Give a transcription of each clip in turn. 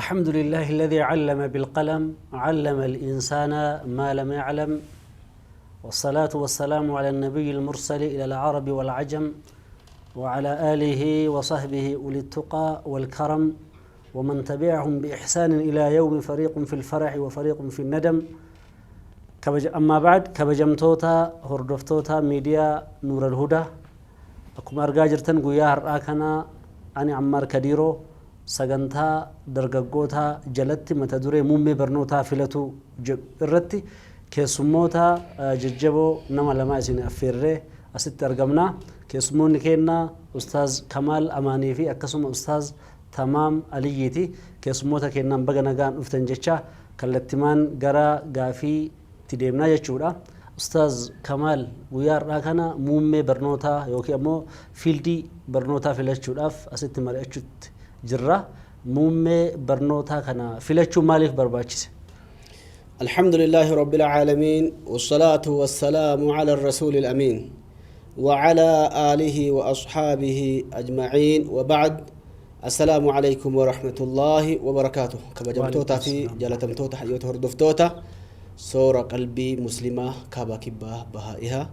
الحمد لله الذي علم بالقلم، علم الإنسان ما لم يعلم، والصلاة والسلام على النبي المرسل إلى العرب والعجم، وعلى آله وصحبه أولي التقى والكرم، ومن تبعهم بإحسان إلى يوم فريق في الفرح وفريق في الندم. أما بعد، kabajamtoota hordoftoota miidiyaa Nuur al-Hudaa، akkuma argaa jirtan guyyaa har'aa kana ani Ammaar Kadiiroo sagantaa dargaggoota jalatti mata duree muummee barnootaa filatu jedhu irratti keessummoota jajjaboo nama lama isin affeerree asitti argamna. Keessummoonni keenya Ustaaz Kamaal Amaanii fi akkasuma Ustaaz Tamaam Aliyyiiti. Keessummoota keenyaan baga nagaan dhuftan jecha kallattimaan gara gaafiitti deemnaa jechuudha. Ustaaz Kamaal, guyyaa har'aa kana muummee barnootaa yookiin ammoo fiildii barnootaa filachuudhaaf asitti mari'achuutti jirra. Muummee barnootaa kana filachuun maaliif barbaachise? الحمد لله رب العالمين، والصلاة والسلام على الرسول الأمين وعلى آله وأصحابه أجمعين، وبعد، السلام عليكم ورحمة الله وبركاته. Kabajamtootaa fi jaalatamtoota hayyoota hordoftoota soora qalbii muslimaa kaaba, kibbaa, bahaa,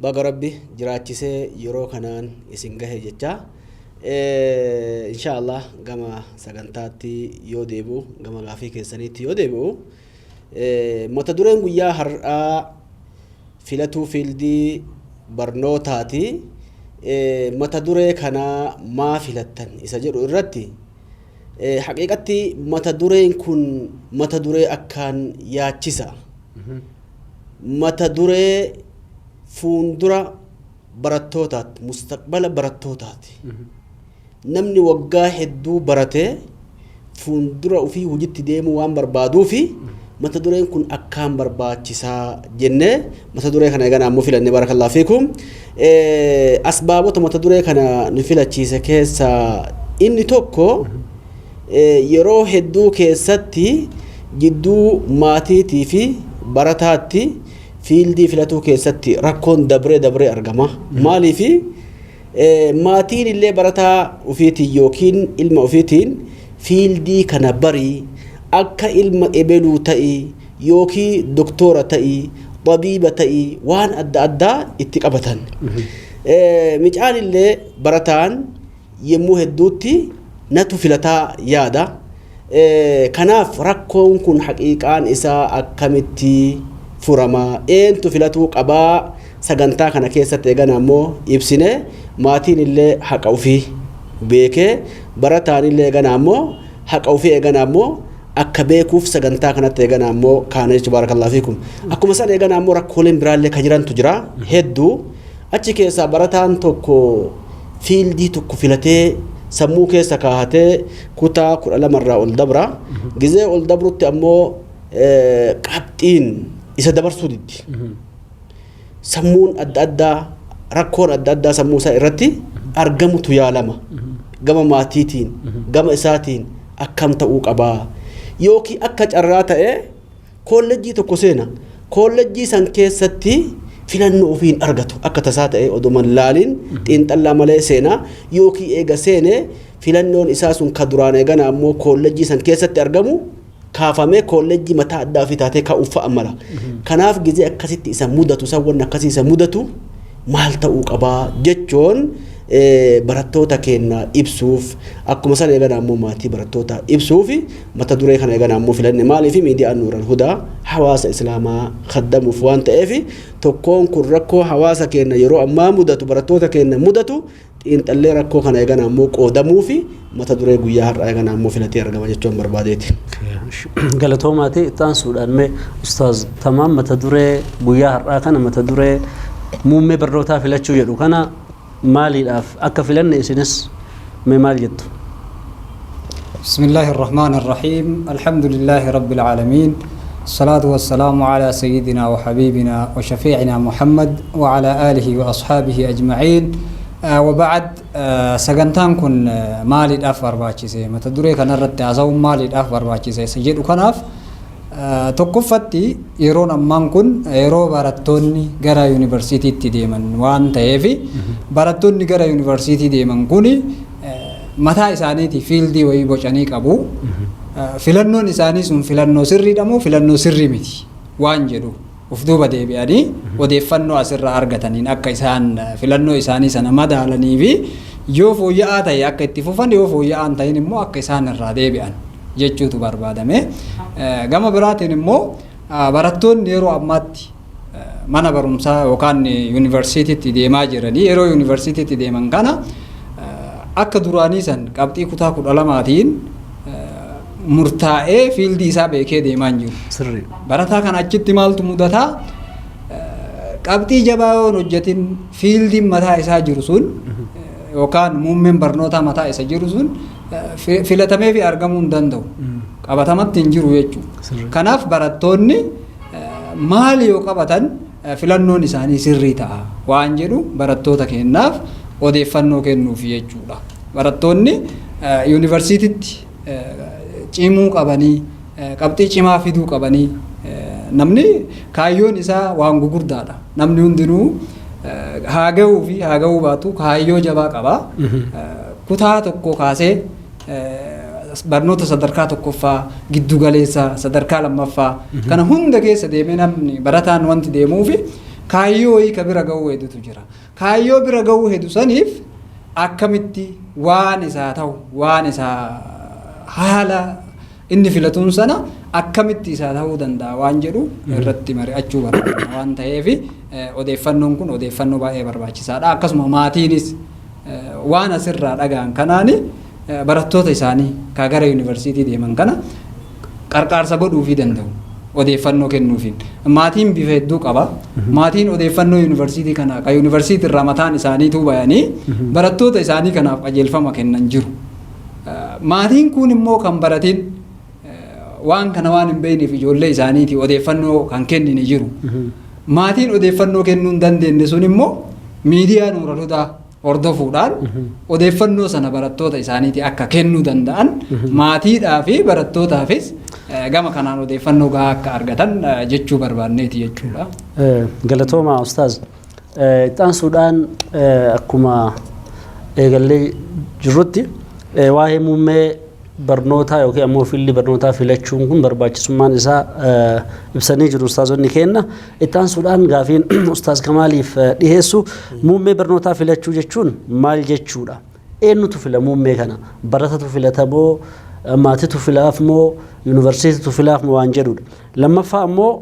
baga Rabbi jiraachisee yeroo kanaan isin gahe jecha, insha Allah gama sagantaatti yoo deebi'u, gama gaafii keessaniitti yoo deebi'u, mata dureen guyyaa har'aa filatuu fiildii barnootaati. Mata duree kanaa maa filattan isa jedhu irratti, haqiiqatti mata dureen kun mata duree akkaan yaachisa. Mata duree fuundura barattootaati, mustaqbala barattootaati. Namni waggaa hedduu baratee fuundura ofii hojitti deemuu waan barbaaduufi mata dureen kun akkaan barbaachisaa jennee mata duree kana eegana ammoo filanne. بارك الله فيكم. Asbaabota mata duree kana nu filachiise keessaa inni tokko, yeroo hedduu keessatti jidduu maatiitii fi barataatti fiildii filatuu keessatti rakkoon dabree dabree argama. Maaliifi, maatiin illee barataa ofiitiin yookiin ilma ofiitiin fiildii kana barii, akka ilma ebeluu ta'ii yookiin doktora ta'ii, xabiiba ta'ii, waan adda addaa itti qabatan. Micaan illee barataan yommuu hedduutti natu filataa yaada. Kanaaf rakkoon kun haqiiqaan isaa akkamitti furama, eentu filatuu qabaa, sagantaa kana keessatti eegana ammoo ibsine, maatiin illee haqa ofii beekee, barataan illee eegana ammoo haqa ofii eegana ammoo akka beekuuf sagantaa kanatti eegana ammoo kaana jechuun. بارك الله فيكم. Akkuma san eegana ammoo rakkooleen biraallee ka jirantu jira hedduu. Achi keessaa barataan tokko fiildii tokko filatee sammuu keessa kaahatee kutaa 12rraa ol dabra. Gizee ol dabrutti ammoo qabxiin isa dabarsuu diddi. Sammuun adda addaa, rakkoon adda addaa sammuu isaa irratti argamutu yaalama. Gama maatiitiin, gama isaatiin akkam ta'uu qabaa. Yookiin akka carraa ta'ee koolleejjii tokko seena. Koolleejjii san keessatti filannoo ofii hin argatu, akka tasaa ta'e oduma hin laaliin xiinxallaa malee seenaa, yookiin eega seenee filannoon isaa sun ka duraan eegana ammoo koolleejjii san keessatti argamu kaafamee koolleejjii mataa addaa ofii taatee ka'uuf fa'a mala. Kanaaf gizee akkasitti isa mudatu, san wanni akkasii isa mudatu maal ta'uu qabaa jechuun barattoota keenya ibsuuf, akkuma san eegana ammoo maatii barattoota ibsuuf mata duree kana eegana ammoo filanne. Maaliif, miidiyaan Nuural Hudaa hawaasa islaamaa khaddamuuf waan ta'eef, tokkoon kun rakkoo hawaasa keenya yeroo ammaa mudatu, barattoota keenya mudatu xiinxallee rakkoo kana eegana ammoo qoodamuufi mata duree guyyaa har'aa eegana ammoo filatee argama jechuun barbaadeeti. Galatoomaati. Itti aansuudhaan mee Ustaaz Tamaam, mata duree guyyaa har'aa kana, mata duree muummee barnootaa filachuu jedhu kana maaliidhaaf akka filanne isinis mee maal jettu? بسم الله الرحمن الرحيم، الحمد لله رب العالمين، الصلاة والسلام على سيدنا وحبيبنا وشفيعنا محمد وعلى آله وأصحابه أجمعين، وبعد. Sagantaan kun maaliidhaaf barbaachise, mata duree kanarratti haasa'uun maaliidhaaf barbaachise isa jedhu kanaaf, tokkoffatti yeroon ammaan kun yeroo barattoonni gara yuunivarsiitiitti deeman waan ta'eef, barattoonni gara yuunivarsiitii deeman kun mataa isaaniitii fiildii wayii bocanii qabu. Filannoon isaanii sun filannoo sirriidha moo filannoo sirrii miti waan jedhu of duuba deebi'anii odeeffannoo asirraa argataniin akka isaan filannoo isaanii sana madaalanii fi yoo fooyya'aa ta'e akka itti fufan, yoo fooyya'aa hin ta'in immoo akka isaan irraa deebi'an jechuutu barbaadame. Gama biraatiin immoo barattoonni yeroo ammaatti mana barumsaa yookaan yuunivarsiitiitti deemaa jiranii, yeroo yuunivarsiitiitti deeman kana akka duraanii san qabxii kutaa 12tiin murtaa'ee fiildii isaa beekee deemaa hin jiru. Barataa kana achitti maaltu mudataa? Qabxii jabaa yoo hin hojjetin fiildiin mataa isaa jiru sun yookaan muummeen barnootaa mataa isa jiru sun filatamee fi argamuu hin danda'u. Qabatamatti hin jiru jechuudha. Kanaaf barattoonni maali yoo qabatan filannoon isaanii sirrii ta'a waan jedhu barattoota kennaaf odeeffannoo kennuuf jechuudha. Barattoonni yuunivarsiititti cimuu qabanii, qabxii cimaa fiduu qabanii, namni kaayyoon isaa waan gugurdaadha. Namni hundinuu haa gahuu fi haa gahuu baatu kaayyoo jabaa qaba. Kutaa tokko kaasee barnoota sadarkaa tokkoffaa, giddu galeessaa, sadarkaa lammaffaa kana hunda keessa deemee namni barataan wanti deemuufi kaayyoo wayii ka bira gahuu hedduutu jira. Kaayyoo bira gahuu heddu saniif akkamitti waan isaa ta'u, waan isaa haala inni filatuun sana akkamitti isaa ta'uu danda'a waan jedhu irratti mari'achuu barbaadna waan ta'eef, odeeffannoon kun odeeffannoo baay'ee barbaachisaadha. Akkasuma maatiinis waan asirraa dhaga'an kanaani barattoota isaanii ka gara yuunivarsiitii deeman kana qarqaarsa godhuufii danda'u. Odeeffannoo kennuufiin. Maatiin bifa hedduu qaba. Maatiin odeeffannoo yuunivarsiitii kana ka yuunivarsiitii irraa mataan isaaniituu bayanii barattoota isaanii kanaaf qajeelfama kennan jiru. Maatiin kun immoo kan baratin waan kana waan hin beekneef ijoollee isaaniitii odeeffannoo kan kennine jiru. Maatiin odeeffannoo kennuu hin dandeenye sun immoo miidiyaa Nuural Hudaa hordofuudhaan odeeffannoo sana barattoota isaaniitii akka kennuu danda'an, maatiidhaa fi barattootaafis gama kanaan odeeffannoo gahaa akka argatan jechuu barbaanneeti jechuudha. Galatooma ustaaz. Itti aansuudhaan akkuma eegallee jirrutti waa'ee muummee barnootaa yookiin ammoo fiildii barnootaa filachuun kun barbaachisummaan isaa ibsanii jiru ustaazonni keenya. Itti aansuudhaan gaafiin ustaaz Kamaaliif dhiyeessu, muummee barnootaa filachuu jechuun maal jechuudha? Eenyutu fila muummee kana? Baratatu filata moo, maatitu filaaf moo, yuunivarsiititu filaaf moo waan jedhudha. Lammaffaa ammoo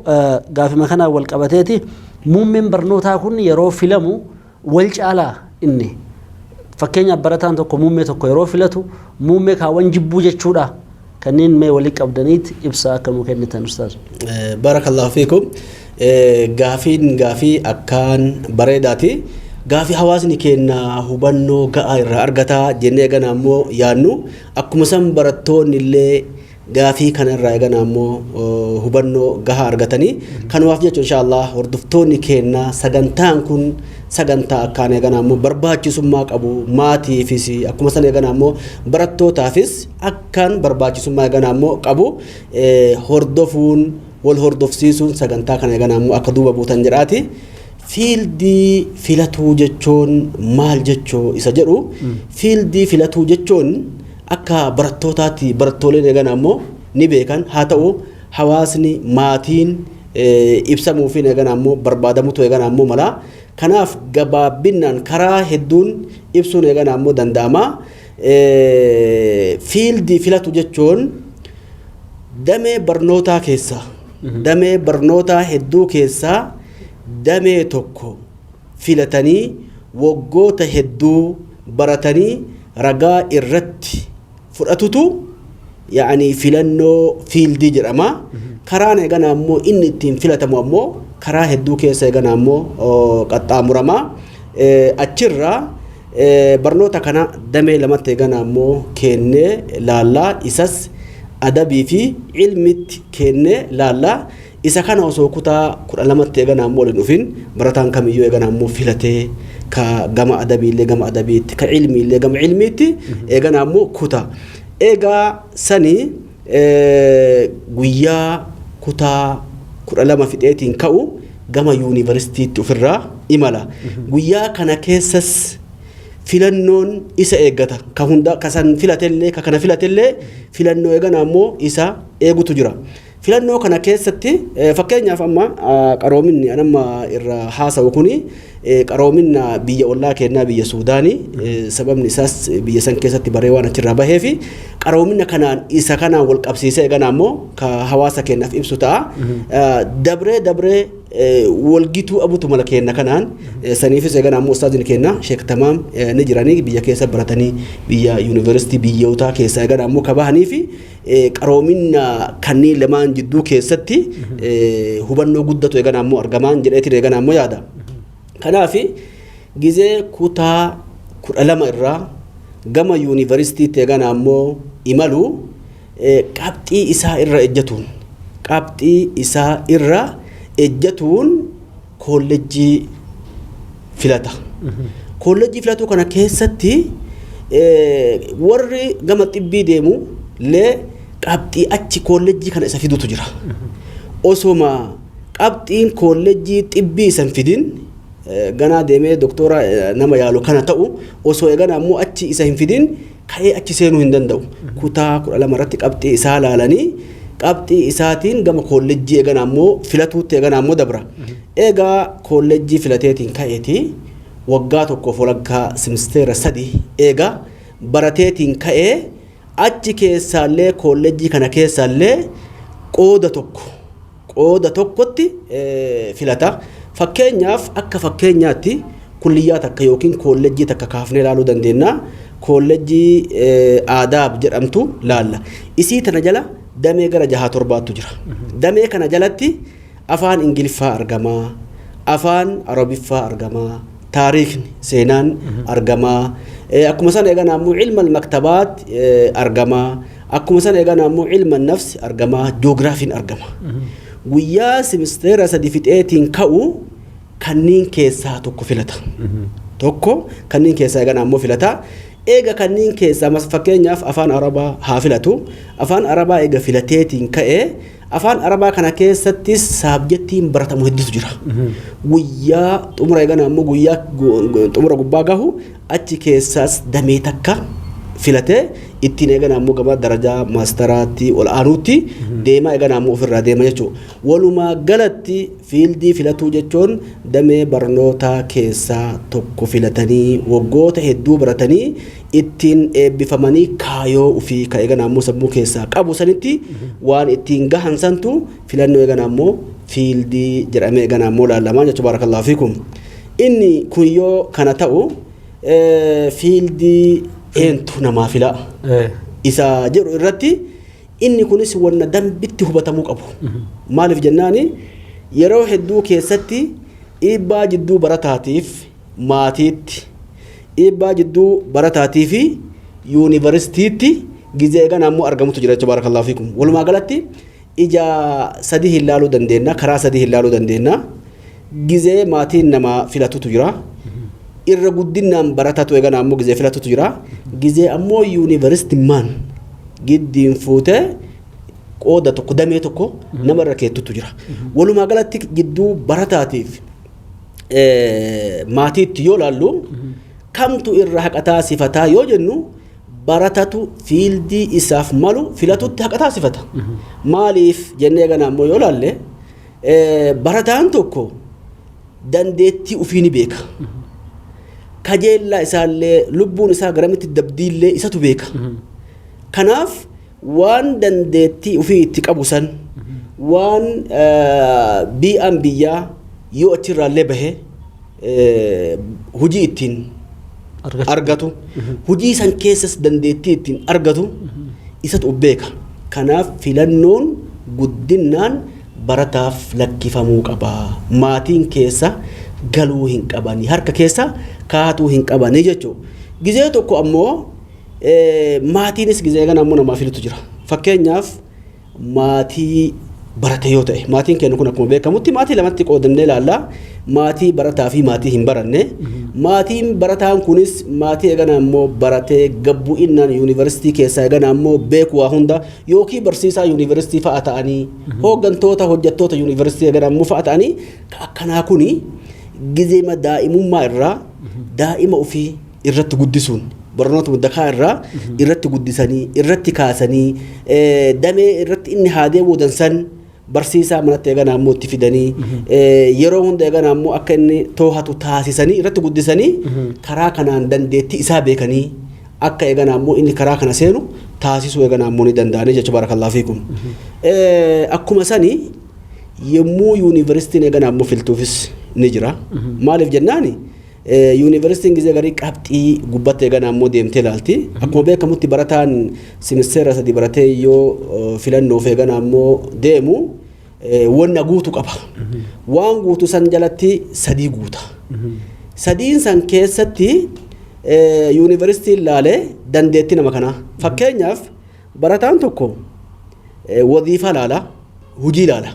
gaafima kanaan wal qabateeti, muummeen barnootaa kun yeroo filamu wal caalaa inni? Fakkeenyaaf barataan tokko muummee tokko yeroo filatu muummee kaawwan jibbuu jechuudha. Kanneen mee walii qabdaniit ibsa akka nu kennitan, ustaaz. Barakallahu fiikum. Gaafiin gaafii akkaan bareedaati. Gaafii hawaasni keenya hubannoo ga'aa irraa argataa jennee eegana ammoo yaadnu, akkuma san barattoonni illee gaafii kana irraa eegana ammoo hubannoo gahaa argatanii. Kanumaaf jechuun inshaallah hordoftoonni keenya sagantaan kun sagantaa akkaan eegana ammoo barbaachisummaa qabu, maatiifis akkuma san eegana ammoo barattootaafis akkaan barbaachisummaa eegana ammoo qabu hordofuun, wal hordofsiisuun sagantaa kana eegana ammoo akka duuba buutan jedhaati. Fiildii filatuu jechuun maal jechuu isa jedhu, fiildii filatuu jechuun akka barattootaatti barattooleen eegana ammoo ni beekan, haa ta'u hawaasni, maatiin ibsamuufiin eegana ammoo barbaadamutu eegana ammoo mala. Kanaaf gabaabbinaan karaa hedduun ibsuun eegana ammoo danda'ama. Fiildii filatu jechuun damee barnootaa keessaa, damee barnootaa hedduu keessaa damee tokko filatanii waggoota hedduu baratanii ragaa irratti fudhatutu yaani filannoo fiildii jedhama. Karaan eegana ammoo inni ittiin filatamu ammoo karaa hedduu keessa eegana ammoo qaxxaamurama. Achirraa barnoota kana damee lamatti eegana ammoo kennee laallaa, isas adabii fi ilmitti kennee laallaa. Isa kana osoo kutaa 12tti eegana ammoo waliin dhufin barataan kamiyyuu eegana ammoo filatee ka gama adabiillee gama adabiitti, ka ilmiillee gama ilmiitti eegana ammoo kuta. Eegaa sanii guyyaa kutaa 12 fixeetiin ka'u gama yuunivarsiitiitti ofirraa imala. Guyyaa kana keessas Filannoon isa eeggata. Ka hunda ka san filatellee ka kana filatellee filannoo eegana ammoo isa eegutu jira. Filannoo kana keessatti fakkeenyaaf amma qaroominni an amma irra haasa'u kuni qaroominna biyya ollaa kennaa biyya Suudaanii, sababni isaas biyya san keessatti baree waan achirraa bahee fi qaroominna kanaan isa kanaan wal qabsiisee eegana ammoo ka hawaasa kennaaf ibsu ta'a. Dabree dabree walgituu abutu mala kenna kanaan saniifis eegana ammoo ustaazni kenna Sheek Tamaam ni jiranii biyya keessa baratanii biyya yuunivarsiitii biyyootaa keessa eegana ammoo ka bahanii fi qaroominna kanneen lamaan jidduu keessatti hubannoo guddatu eegana ammoo argamaan jedheetiin eegana ammoo yaada. Kanaaf gizee kutaa 12 irraa gama yuunivarsiitiitti eegana ammoo imalu qabxii isaa irra ejjatuun koolleejjii filata. Koolleejjii filatuu kana keessatti warri gama xibbii deemu illee qabxii achi koolleejjii kana isa fidutu jira. Osoma qabxiin koolleejjii xibbii isa hin fidin ganaa deemee doktora nama yaalu kana ta'u osoo eegana ammoo achi isa hin fidin ka'ee achi seenuu hin danda'u. Kutaa 12 irratti qabxii isaa laalanii qabxii isaatiin gama koolleejjii eegana ammoo filatuutti eegana ammoo dabra. Eegaa koolleejjii filateetiin ka'eeti waggaa tokkoof walakkaa simisteera 3 eegaa barateetiin ka'ee achi keessaallee koolleejjii kana keessaallee qooda tokkotti filata. Fakkeenyaaf akka fakkeenyaatti kulliyyaa takka yookiin koolleejjii takka kaafnee ilaaluu dandeenya. Koolleejjii aadaab jedhamtu laalla. Isii tana jala damee gara 6 7tu jira. Damee kana jalatti afaan Ingiliffaa argamaa, afaan Arabiffaa argamaa, taariikni seenaan argamaa. Akkuma sana eegana ammoo ilma maktabaat argamaa. Akkuma sana eegana ammoo ilma nafsi argamaa, joogiraafiin argama. Guyyaa simisteera 3 fixeetiin ka'u kanneen keessaa tokko filata. Tokko kanneen keessaa eegana ammoo filata. Eega kanneen keessaa fakkeenyaaf afaan Arabaa haa filatu. Afaan Arabaa eega filateetiin ka'ee afaan Arabaa kana keessattis saabjettiin baratamu hedduutu jira. Guyyaa xumura eegana ammoo guyyaa xumura gubbaa gahu achi keessaas damee takka filatee ittiin eegana ammoo gama darajaa maastaraatti ol aanuutti deemaa eegana ammoo ofirraa deema jechuudha. Walumaa galatti fiildii filatuu jechuun damee barnootaa keessaa tokko filatanii waggoota hedduu baratanii ittiin eebbifamanii kaayoo ofii ka eegana ammoo sammuu keessaa qabu sanitti waan ittiin gahan santu filannoo eegana ammoo fiildii jedhamee eegana ammoo laalamaa jechuudha. Barakallahu fiikum. Inni kun yoo kana ta'u fiildii eentu namaa fila isa jedhu irratti inni kunis wanna dambitti hubatamuu qabu. Maaliif jennaani yeroo hedduu keessatti dhiibbaa jidduu barataatiif maatiitti, dhiibbaa jidduu barataatii fi yuunivarsiitiitti gizee eegana ammoo argamutu jira jechuudha. Barakallahu fiikum. Walumaa galatti ija sadii hin laaluu dandeenya, karaa sadii hin laaluu dandeenya. Gizee maatiin nama filatutu jira. Irra guddinaan baratatu eegana ammoo gizee filatutu jira. Gizee ammoo yuunivarsiitiin giddiin fuutee qooda tokko damee tokko nama irra keettutu jira. Walumaa galatti gidduu barataatiif maatiitti yoo laallu kamtu irra haqataa sifataa yoo jennu baratatu fiildii isaaf malu filatutti haqataa sifata. Maaliif jennee gana ammoo yoo laalle barataan tokko dandeettii ofii ni beeka. Kajeellaa isaallee lubbuun isaa garamitti dabdiillee isatu beeka. Kanaaf waan dandeettii ofii itti qabu san waan bii'aan biyyaa yoo achirraallee bahe hojii ittiin argatu hojii san keessas dandeettii ittiin argatu isatu beeka. Kanaaf filannoon guddinaan barataaf lakkifamuu qaba. Maatiin keessa galuu hin qabanii harka keessa kaatuu hin qabanii jechuudha. Gizee tokko ammoo maatiinis gizee kana ammoo namaa filutu jira. Fakkeenyaaf maatii barate yoo ta'e maatiin keenya kun akkuma beekamutti maatii lamatti qoodamnee ilaalla. Maatii barataa fi maatii hin baranne. Maatiin barataan kunis maatii eegana ammoo baratee gabbu'innaan yuunivarsiitii keessaa eegana ammoo beeku waa hunda yookiin barsiisaa yuunivarsiitii fa'a ta'anii hooggantoota hojjettoota yuunivarsiitii eegana ammoo fa'a ta'anii akkanaa kuni gizeema daa'imummaa irraa daa'ima ofii irratti guddisuun, barnoota dakaa irraa irratti guddisanii, irratti kaasanii, damee irratti inni haa deemuu dansan barsiisaa manatti eegan ammoo itti fidanii, yeroo hunda eegan ammoo akka inni toohatu taasisanii, irratti guddisanii, karaa kanaan dandeettii isaa beekanii akka eegan ammoo inni karaa kana seenu taasisuu eegan ammoo ni danda'anii jechuudha. Barakallahu fiikum. Akkuma sanii yommuu yuunivarsiitiin eegan ammoo filtuufis ni jira. Maaliif jennaani, yuunivarsiitiin gizee garii qabxii gubbatti eegan ammoo deemtee ilaalti. Akkuma beekamutti barataan simisteera 3 baratee yoo filannoof eegan ammoo deemu wanna guutu qaba. Waan guutu san jalatti 3 guuta. Sadiin san keessatti yuunivarsiitiin laalee dandeettii nama kanaa. Fakkeenyaaf barataan tokko waziifaa laala, hujii laala.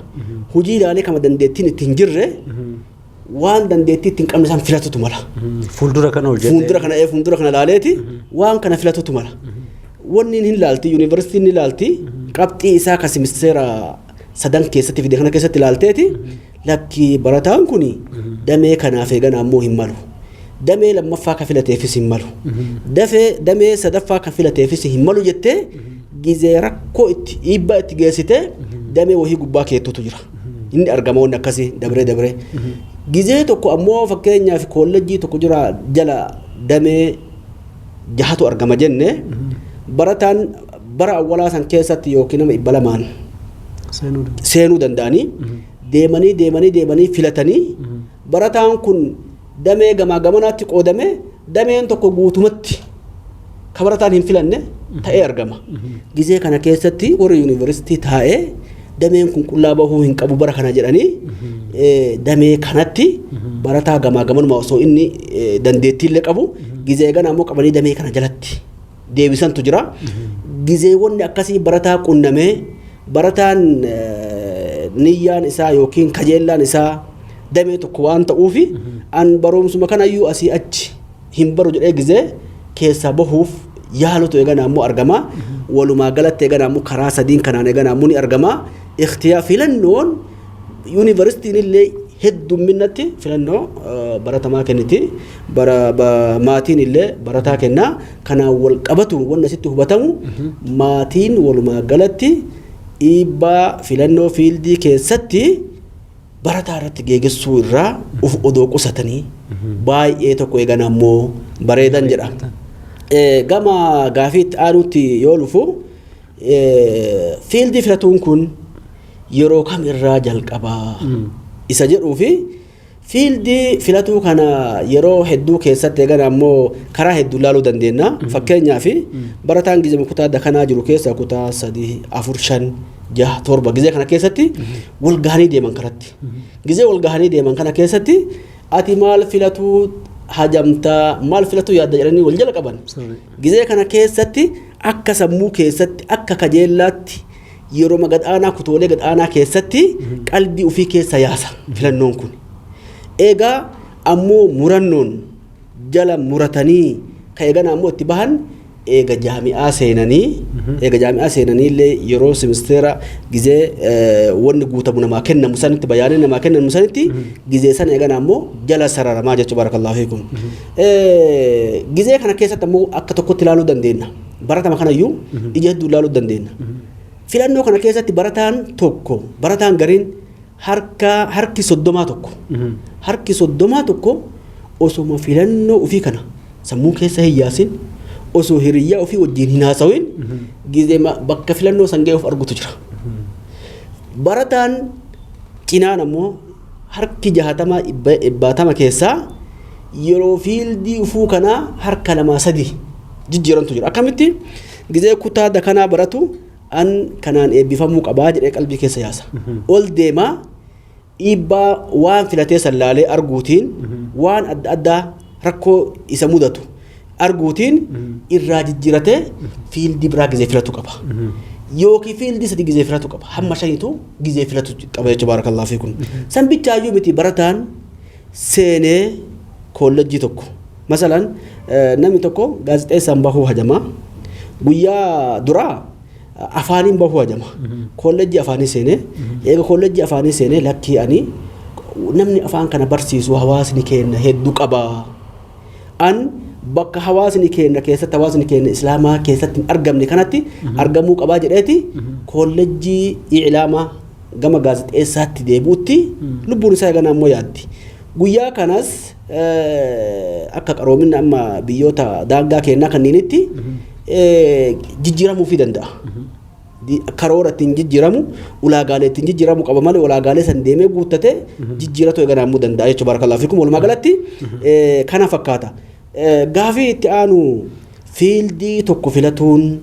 Hujii laalee kama dandeettiin itti hin jirre, waan dandeettii itti hin qabne san filatutu mala. Fuuldura kana hojjetee. Fuuldura kana laaleeti waan kana filatutu mala. Wanni hin laalti, yuunivarsiitiin ni laalti, qabxii isaa ka simisteera sadan keessatti fide kana keessatti laalteeti, lakki, barataan kun damee kanaaf eegan ammoo hin malu. Damee lammaffaa ka filateefis hin malu. Dafee damee sadaffaa ka filateefis hin malu jettee gizee rakkoo itti dhiibbaa itti geessitee damee wahii gubbaa keettutu jira. Inni argama wanni akkasii dabree dabree. Gizee tokko ammoo fakkeenyaaf koolleejjii tokko jira, jala damee jahatu argama jenne, barataan bara awwalaa san keessatti yookiin nama 200n seenuu danda'anii, deemanii deemanii deemanii filatanii, barataan kun damee gamaa gamanaatti qoodame, dameen tokko guutumatti ka barataan hin filanne ta'ee argama. Gizee kana keessatti warri yuunivarsiitii taa'ee dameen kun qullaa bahuu hin qabu bara kana jedhanii, damee kanatti barataa gamaa gamanuma osoo inni dandeettii illee qabu gizee gana ammoo qabanii damee kana jalatti deebisantu jira. Gizeewwanni akkasii barataa qunnamee, barataan niyyaan isaa yookiin kajeellaan isaa damee tokko waan ta'uufi, an barumsuma kanayyuu asii achi hin baru jedhee gizee keessaa bahuuf yaalutu eegana ammoo argama. Walumaa galatti eegana ammoo karaa sadiin kanaan eegana ammoo ni argama. Ikhtiyaa filannoon yuunivarsiitiin illee heddumminatti filannoo baratamaa kenniti. Bara maatiin illee barataa kenna. Kanaan wal qabatu wanni asitti hubatamu, maatiin walumaa galatti dhiibbaa filannoo fiildii keessatti barataa irratti geegessuu irraa uf odoo qusatanii baay'ee tokko eegan ammoo bareedan jedha. Gama gaafii itti aanutti yoo dhufu, fiildii filatuun kun yeroo kam irraa jalqabaa isa jedhuu fi fiildii filatuu kana yeroo hedduu keessatti eegan ammoo karaa hedduu ilaaluu dandeenya. Fakkeenyaaf barataan gizee kutaa dakanaa jiru keessa kutaa 3, 4, 5, 6, 7 gizee kana keessatti wal gahanii deeman kanatti. Gizee wal gahanii deeman kana keessatti ati maal filatuu hajamtaa, maal filatuu yaadda jedhanii wal jala qaban. Gizee kana keessatti akka sammuu keessatti akka kajeellaatti yeroo gadhaanaa kutoolee gadhaanaa keessatti qalbii ofii keessa yaasa filannoon kun. Egaa ammoo murannoon jala muratanii ka eegana ammoo itti bahan eega jaami'aa seenanii illee yeroo simisteera gizee wanni guutamu namaa kennamu sanitti, bayaanii namaa kennamu sanitti, gizee sana eegana ammoo jala sararamaa jechuudha. Barakallahu fiikum. Gizee kana keessatti ammoo akka tokkotti ilaaluu dandeenya. Baratama kanayyuu ija hedduu ilaaluu dandeenya. Filannoo kana keessatti barataan tokko, barataan gariin harki 30 tokko, harki 30 tokko osoma filannoo ofii kana sammuu keessa hin yaasin, osoo hiriyyaa ofii wajjin hin haasawin gizee bakka filannoo san ga'ee of argutu jira. Barataan cinaan ammoo harki 60 dhibbaatama keessaa yeroo fiildii ufuu kanaa harka lamaa sadi jijjiirantu jira. Akkamitti? Gizee kutaa dakanaa baratu an kanaan eebbifamuu qabaa jedhee qalbii keessa yaasa. Ol deemaa dhiibbaa waan filatee sallaalee arguutiin, waan adda addaa rakkoo isa mudatu arguutiin irraa jijjiiratee fiildii biraa gizee filatu qaba. Yookiin fiildii sadi gizee filatu qaba. Hamma shaniitu gizee filatu qaba jechuudha. Barakallahu fiikum. San bichaayyuu miti, barataan seenee koolleejjii tokko. Masalan namni tokko gaazexeessaan bahuu hajamaa. Guyyaa duraa afaaniin bahuu hajama. Koolleejjii afaanii seenee, eega koolleejjii afaanii seenee, lakkii, ani namni afaan kana barsiisu hawaasni keenya hedduu qaba. An Bakka hawaasni keenya keessatti, hawaasni keenya islaamaa keessatti hin argamne kanatti argamuu qabaa jedheeti koolleejjii iclaamaa gama gaazexeessaatti deebi'utti lubbuun isaa eeganaa immoo yaaddi. Guyyaa kanas akka qaroomina amma biyyoota daangaa keenyaa kanniinitti jijjiiramuufii danda'a. Karoora ittiin jijjiiramu, ulaagaalee ittiin jijjiiramu qaba malee, ulaagaalee san deemee guuttatee jijjiiratu eeganaa immoo danda'a jechuudha. Barakallahu fiikum. Walumaa galatti kana fakkaata. Gaafii itti aanu, fiildii tokko filatuun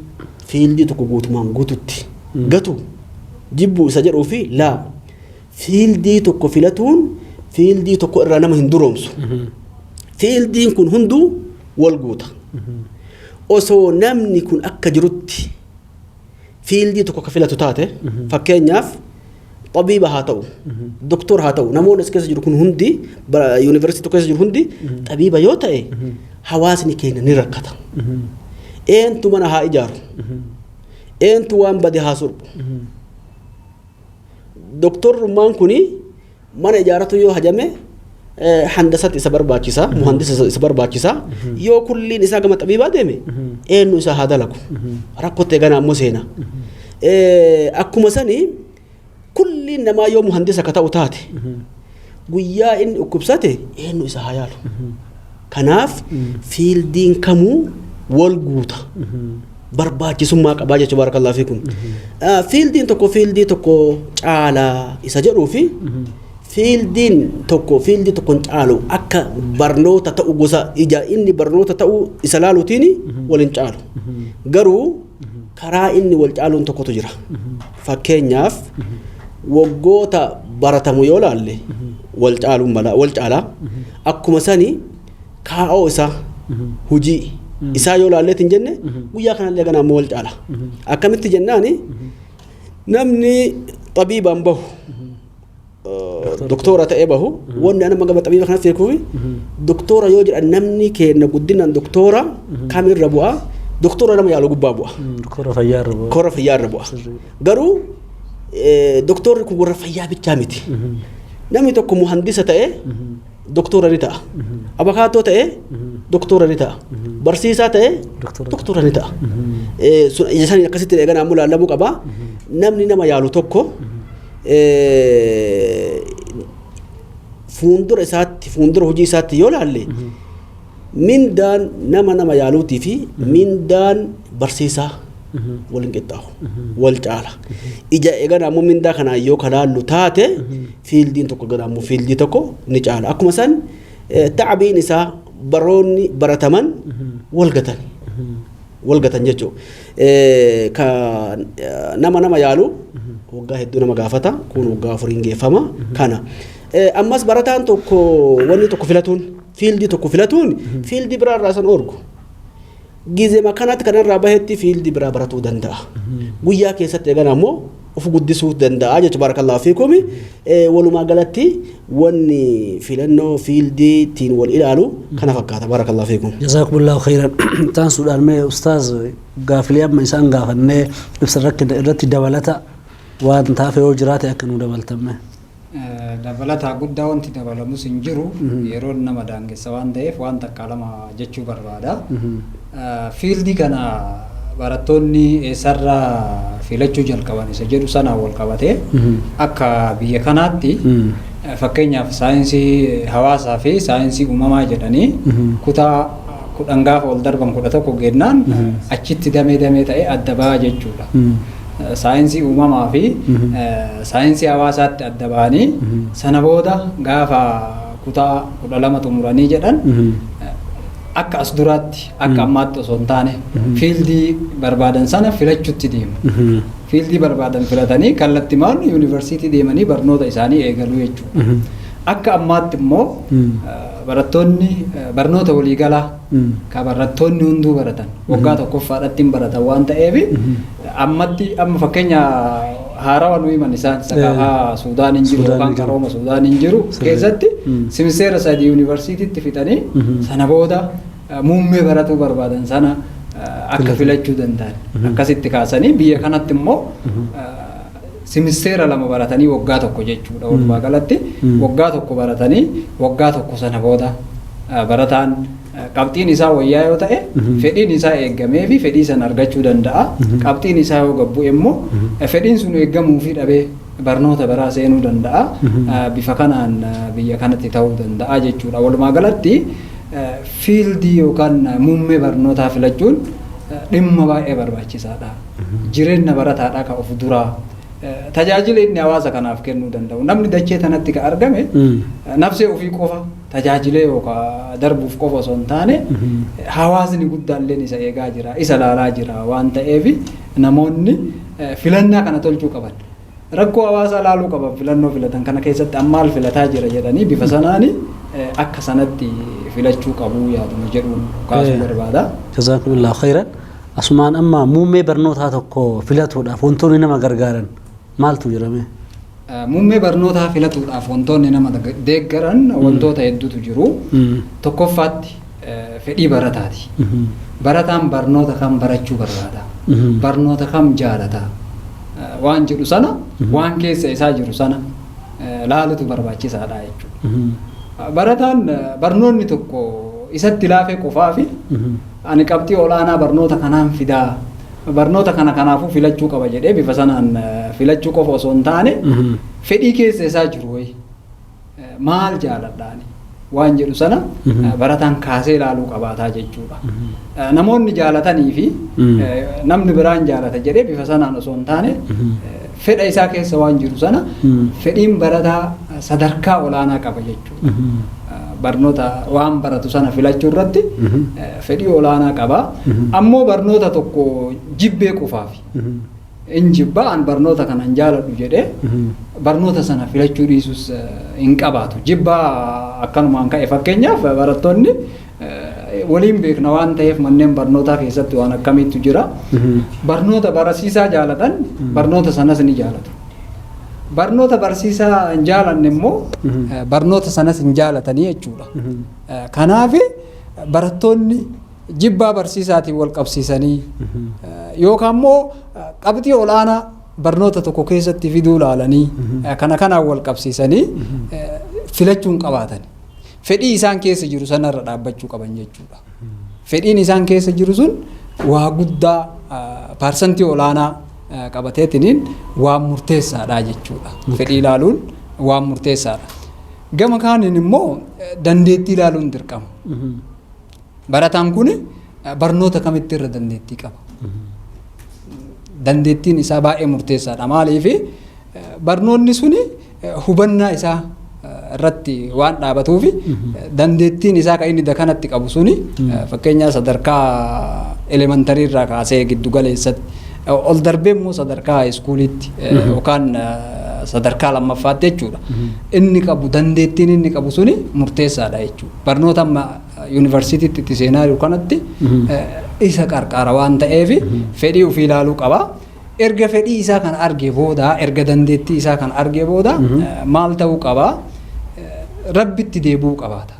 fiildii tokko guutumaan guututti gatu jibbuu isa jedhuu fi laa, fiildii tokko filatuun fiildii tokko irraa nama hin duroomsu. Fiildiin kun hunduu wal guuta. Osoo namni kun akka jirutti fiildii tokko akka filatu taate, fakkeenyaaf xabiiba haa ta'u, doktor haa ta'u, namoonni as keessa jiru kun hundi, yuunivarsiitii tokko keessa jiru hundi xabiiba yoo ta'e, hawaasni keenya ni rakkata. Eentu mana haa ijaaru? Eentu waan bade haa surbu? Doktorrummaan kuni mana ijaaratu yoo hajame handasatti isa barbaachisa, muhandisa isa barbaachisa. Yoo kulliin isaa gama xabiibaa deeme, eenyu isaa haa dalagu? Rakkootti eegana ammoo seena. Akkuma sani kulliin namaa yoo muhandisa akka ta'u taate, guyyaa inni dhukkubsate eenyu isa haa yaalu? Kanaaf fiildiin kamuu wal guuta. Barbaachisummaa qabaa jechuudha. Barakallahu fiikum. Fiildiin tokko fiildii tokko caalaa isa jedhuu fi fiildiin tokko fiildii tokko hin caalu, akka barnoota ta'u gosa ija inni barnoota ta'u isa laaluutiin wal hin caalu. Garuu karaa inni wal caaluun tokkotu jira. Fakkeenyaaf waggoota baratamu yoo laalle wal caaluun mala wal caalaa. Akkuma sani kaa'oo isaa, hujii isaa yoo laalleet hin jenne, guyyaa kanallee ganaa ammoo wal caala. Akkamitti jennaani, namni xabiibaan bahu, doktora ta'ee bahu, wanni anama gama xabiiba kanatti beekuuf, doktora yoo jedhan namni keenya guddinaan doktora kamirra bu'a? Doktora nama yaalu gubbaa bu'a. Doktora fayyaa irra bu'a. Doktora fayyaa irra bu'a. Garuu doktorri kun warra fayyaa bichaa miti. Namni tokko muhandisa ta'ee doktora ni ta'a. Abakaatoo ta'ee doktora ni ta'a. Barsiisaa ta'ee doktora ni ta'a. Ija saniin akkasitti eegan ammoo laallamuu qaba. Namni nama yaalu tokko fuuldura isaatti, fuuldura hojii isaatti yoo laalle, mindaan nama yaaluutii fi mindaan barsiisaa wal hin qixxaawu, wal caala. Ija eegan ammoo mindaa kanaan yoo kalaallu taate, fiildiin tokko eegan ammoo fiildii tokko ni caala. Akkuma san tacbiin isaa, baroonni barataman wal gatan. Wal gatan jechuudha. Ka nama yaalu waggaa hedduu nama gaafata, kun waggaa 4n geeffama kana. Ammas barataan tokko wanni tokko filatuun, fiildii tokko filatuun fiildii biraa irraa san oorgu. Gizema kanatti kanarraa bahetti fiildii biraa baratuu danda'a. Guyyaa keessatti eegan ammoo of guddisuu danda'a jechuudha. Barakallahu fiikum. Walumaa galatti wanni filannoo fiildii ittiin wal ilaalu kana fakkaata. Barakallahu fiikum. Jazaakumullahu khairan. Taansuudhaan mee ustaaz, gaafilee amma isaan gaafannee ibsa rakkina irratti dabalata waan taafe yoo jiraate akka nu dabaltamme. Dabalataa guddaa wanti dabalamus hin jiru, yeroon nama daangessa waan ta'eef waan takka lama jechuu barbaada. Fiildii kana barattoonni eessarraa filachuu jalqaban isa jedhu sanaan wal qabatee, akka biyya kanaatti fakkeenyaaf saayinsii hawaasaa fi saayinsii uumamaa jedhanii kutaa 10 gaafa ol darban, 11 gennaan achitti damee damee ta'ee adda ba'a jechuudha. Saayinsii uumamaa fi saayinsii hawaasaatti adda ba'anii sana booda gaafa kutaa 12 xumuranii jedhan, akka as duraatti, akka ammaatti osoo hin taane, fiildii barbaadan sana filachuutti deemu. Fiildii barbaadan filatanii kallattimaan yuunivarsiitii deemanii barnoota isaanii eegaluu jechuudha. Akka ammaatti immoo barattoonni barnoota waliigalaa ka barattoonni hunduu baratan waggaa tokkoffaadhatti hin baratan waan ta'eef, ammatti amma fakkeenya haarawa nu himan isaan saqafaa Suudaan hin jiru yookaan qarooma Suudaan hin jiru keessatti simisteera 3 yuunivarsiitiitti fixanii sana booda muummee baratuu barbaadan sana akka filachuu danda'an akkasitti kaasanii, biyya kanatti immoo simisteera 2 baratanii waggaa tokko jechuudha. Walumaa galatti waggaa tokko baratanii waggaa tokko sana booda barataan Qabxiin isaa wayyaa yoo ta'e fedhiin isaa eeggamee fi fedhii sana argachuu danda'a. Qabxiin isaa yoo gad bu'e immoo fedhiin sun eeggamuufii dhabee barnoota biraa seenuu danda'a. Bifa kanaan biyya kanatti ta'uu danda'a jechuudha. Walumaa galatti fiildii yookaan muummee barnootaa filachuun dhimma baay'ee barbaachisaadha. Jireenya barataadhaa kan of duraa tajaajila inni hawaasa kanaaf kennuu danda'u. Namni dachee tanatti kan argame nafsee ofii qofa tajaajilee yookaan darbuuf qofa osoo hin taane hawaasni guddaalleen isa eegaa jira, isa laalaa jira waan ta'eef namoonni filannaa kana tolchuu qaban. Rakkoo hawaasaa laaluu qaban filannoo filatan kana keessatti an maal filataa jira jedhanii bifa sanaani akka sanatti filachuu qabu yaaduma jedhu kaasuu barbaada. Jazaakumullahu khayran. Asumaan amma muummee barnootaa tokko filatuudhaaf wantoonni nama gargaaran maaltu jira mee? Muummee barnootaa filatuudhaaf wantoonni nama deeggaran wantoota hedduutu jiru. Tokkoffaatti fedhii barataati. Barataan barnoota kam barachuu barbaada? Barnoota kam jaalata? Waan jedhu sana, waan keessa isaa jiru sana laalutu barbaachisaadha jechuudha. Barataan barnoonni tokko isatti laafee qofaa fi ani qabxii olaanaa barnoota kanaan fidaa, barnoota kana kanaafuu filachuu qaba jedhee bifa sanaan filachuu qofa osoo hin taane fedhii keessa isaa jiru wayi maal jaaladhaani waan jedhu sana barataan kaasee ilaaluu qabaataa jechuudha. Namoonni jaalatanii fi namni biraan jaalata jedhee bifa sanaan osoo hin taane fedha isaa keessa waan jiru sana fedhiin barataa sadarkaa olaanaa qaba jechuudha. Barnoota waan baratu sana filachuu irratti fedhii olaanaa qaba. Ammoo barnoota tokko jibbee qofaafi. In jibbaa an barnoota kana hin jaaladhu jedhee barnoota sana filachuu dhiisus hin qabaatu. Jibbaa akkanumaan ka'e fakkeenyaaf barattoonni waliin beekna waan ta'eef manneen barnootaa keessatti waan akkamiitu jira. Barnoota barsiisaa jaalatan barnoota sanas ni jaalatu. Barnoota barsiisaa hin jaalanne immoo barnoota sanas hin jaalatanii jechuudha. Kanaaf barattoonni jibbaa barsiisaatiin wal qabsiisanii yookaan immoo qabxii olaanaa barnoota tokko keessatti fiduu laalanii kana kanaan wal qabsiisanii filachuu hin qabaatan. Fedhii isaan keessa jiru sanarra dhaabbachuu qaban jechuudha. Fedhiin isaan keessa jiru sun waa guddaa paarsantii olaanaa qabateetiniin waan murteessaadha jechuudha. Fedhii ilaaluun waan murteessaadha. Gama kaaniin immoo dandeettii ilaaluun dirqama. Barataan kun barnoota kamitti irra dandeettii qaba? Dandeettiin isaa baay'ee murteessaadha. Maaliif barnoonni suni hubannaa isaa irratti waan dhaabatuuf dandeettiin isaa kan inni dakanatti qabu suni fakkeenyaaf sadarkaa elementarii irraa kaasee giddu galeessatti ol darbee immoo sadarkaa iskuuliitti yookaan sadarkaa lammaffaatti jechuudha. Inni qabu dandeettiin inni qabu suni murteessaadha jechuudha. Barnoota amma yuunivarsiitiitti itti seenaa jiru kanatti isa qarqaara waan ta'eef fedhii ofii ilaaluu qaba. Erga fedhii isaa kan arge booda, erga dandeettii isaa kan arge booda maal ta'uu qaba? Rabbitti deebi'uu qabaata.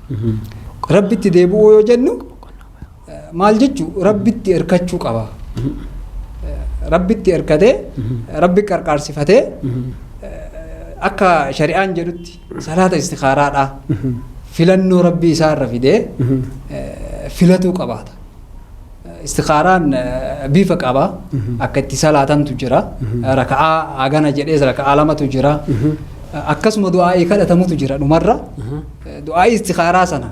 Rabbitti deebi'uu yoo jennu maal jechuu? Rabbitti hirkachuu qaba. Rabbitti hirkatee, Rabbi qarqaarsifatee akka shari'aan jedhutti salaata istikaaraadha. Filannoo Rabbii isaa irra fidee filatuu qabaata. Istikaaraan bifa qaba. Akka itti salaatantu jira. Raka'aa hagana jedhees raka'aa lamatu jira. Akkasuma du'aa'ii kadhatamutu jira dhumarra. Du'aa'ii istikaaraa sana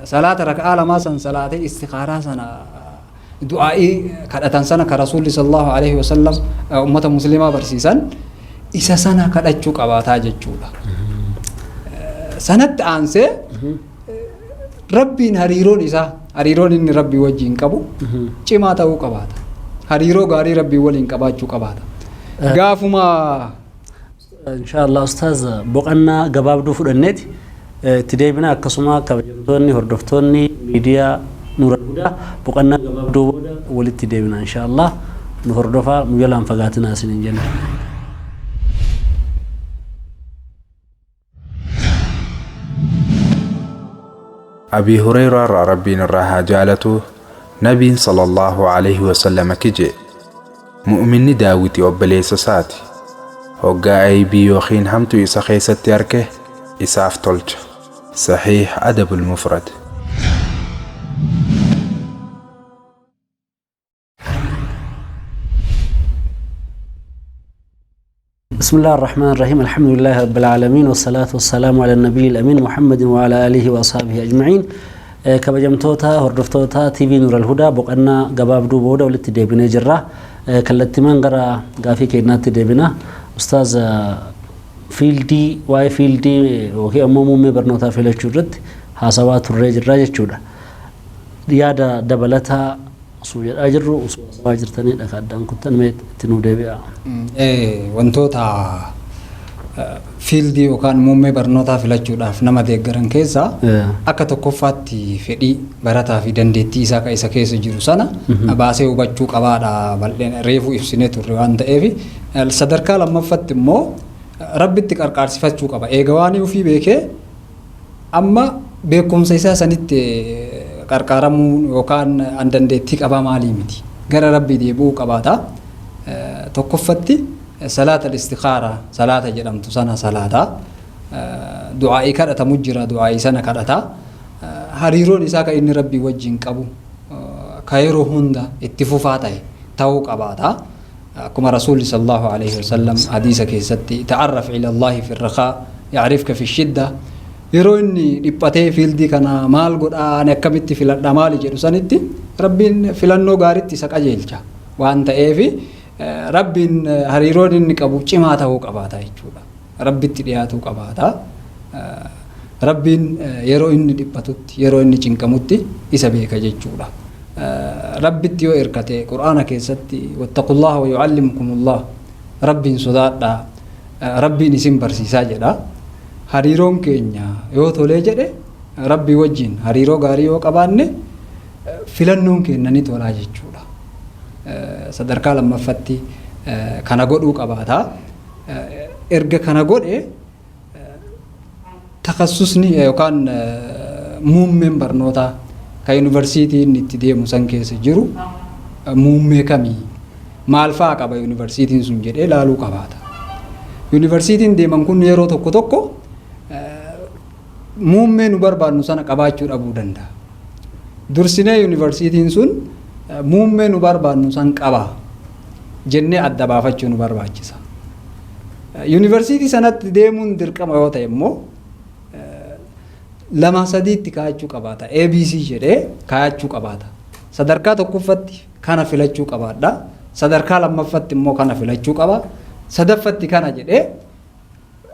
salaata raka'aa lamaa san salaatee istikaaraa sana du'aa'ii kadhatan sana ka Rasuulli sallallahu alaihi wasallam ummata muslimaa barsiisan isa sana kadhachuu qabaataa jechuudha. Sanatti aansee Rabbiin hariiroon isaa hariiroon inni Rabbii wajjin qabu cimaa ta'uu qabaata. Hariiroo gaarii Rabbii waliin qabaachuu qabaata. Gaafuma Inshaallah ustaaz boqannaa gabaabduu fudhanneeti itti deebina akkasuma kabajamtoonni hordoftoonni miidiyaa Nuural Hudaa boqannaa gabaabduu booda walitti deebina inshaallah nu hordofaa nu jalaan fagaatinaa isiniin jenna. Abii Hureyraa irraa Rabbiin irraa haa jaalatuu Nabiin sallallaahu aleyhi wasallam akki je'e, Mu'minni daawwiti obboleessa isaati. Hoggaa aybii yookiin hamtuu isa keessatti arke isaaf tolcha. Sahiih Adabul Mufrad. بسم الله الرحمن الرحيم، الحمد لله رب العالمين، والصلاة والسلام على النبي الأمين محمد وعلى آله وأصحابه أجمعين. Kabajamtoota hordoftoota TV Nuur al-Hudaa, boqonnaa gabaabduu booda walitti deebinee jirra. Kallattimaan gara gaafii keenyaatti deebina. Ustaaz, fieldii, waa'ee fieldii yookiin ammoo muummee barnootaa filachuu irratti haasawaa turree jirra jechuudha. Yaada dabalataa osoo jedhaa jirru, osoo haasawaa jirtanidha ka addaan kuttan, mee itti nuu deebi'a. Wantoota fieldii yookaan muummee barnootaa filachuudhaaf nama deeggaran keessaa akka tokkoffaatti fedhii barataa fi dandeettii isaa kan isa keessa jiru sana baasee hubachuu qabaadha, bal'een reefuu ibsinee turre waan ta'eef. Sadarkaa lammaffaatti immoo rabbitti qarqaarsifachuu qaba. Eega waan ofii beekee, amma beekumsa isaa sanitti qarqaaramuu yookaan an dandeettii qabaa maalii miti, gara rabbii deebi'uu qabaata. Tokkoffatti salaata istikaaraa salaata jedhamtu sana salaata, du'aa'ii kadhatamu jira, du'aa'ii sana kadhata. Hariiroon isaa kan inni rabbii wajjin qabu ka yeroo hunda itti fufaa ta'e ta'uu qabaata. Akkuma Rasuulli sallallahu alaihi wasallam hadiisa keessatti, "Ta'arraf ila Allahi fi rakhaa ya'rifka fi shidda." Yeroo inni dhiphatee fieldii kana maal godhaa, ani akkamitti filadha, maali jedhu sanitti rabbiin filannoo gaariitti isa qajeelcha waan ta'eef, rabbiin hariiroon inni qabu cimaa ta'uu qabaata jechuudha. Rabbitti dhiyaatuu qabaata. Rabbiin yeroo inni dhiphatutti, yeroo inni cinqamutti isa beeka jechuudha. Rabbitti yoo hirkate, Qur'aana keessatti "Wattaqullaha wa yu'allimukumullah", rabbiin sodaadhaa, rabbiin isin barsiisaa jedha. Hariiroon keenya yoo tolee jedhe, rabbii wajjin hariiroo gaarii yoo qabaanne, filannoon keenya ni tolaa jechuudha. Sadarkaa lammaffatti kana godhuu qabaata. Erga kana godhe, takassusni yookaan muummeen barnootaa kan yuunivarsiitiin inni itti deemu san keessa jiru muummee kamii, maal fa'aa qaba yuunivarsiitiin sun jedhee laaluu qabaata. Yuunivarsiitiin deeman kun yeroo tokko tokko muummee nu barbaadnu sana qabaachuu dhabuu danda'a. Dursinee yuunivarsiitiin sun muummee nu barbaadnu san qaba jennee adda baafachuu nu barbaachisa. Yuunivarsiitii sanatti deemuun dirqama yoo ta'e immoo lama sadiitti kaa'achuu qabaata. ABC jedhee kaa'achuu qabaata. Sadarkaa tokkoffatti kana filachuu qabaadha. Sadarkaa lammaffatti immoo kana filachuu qaba. Sadaffatti kana jedhee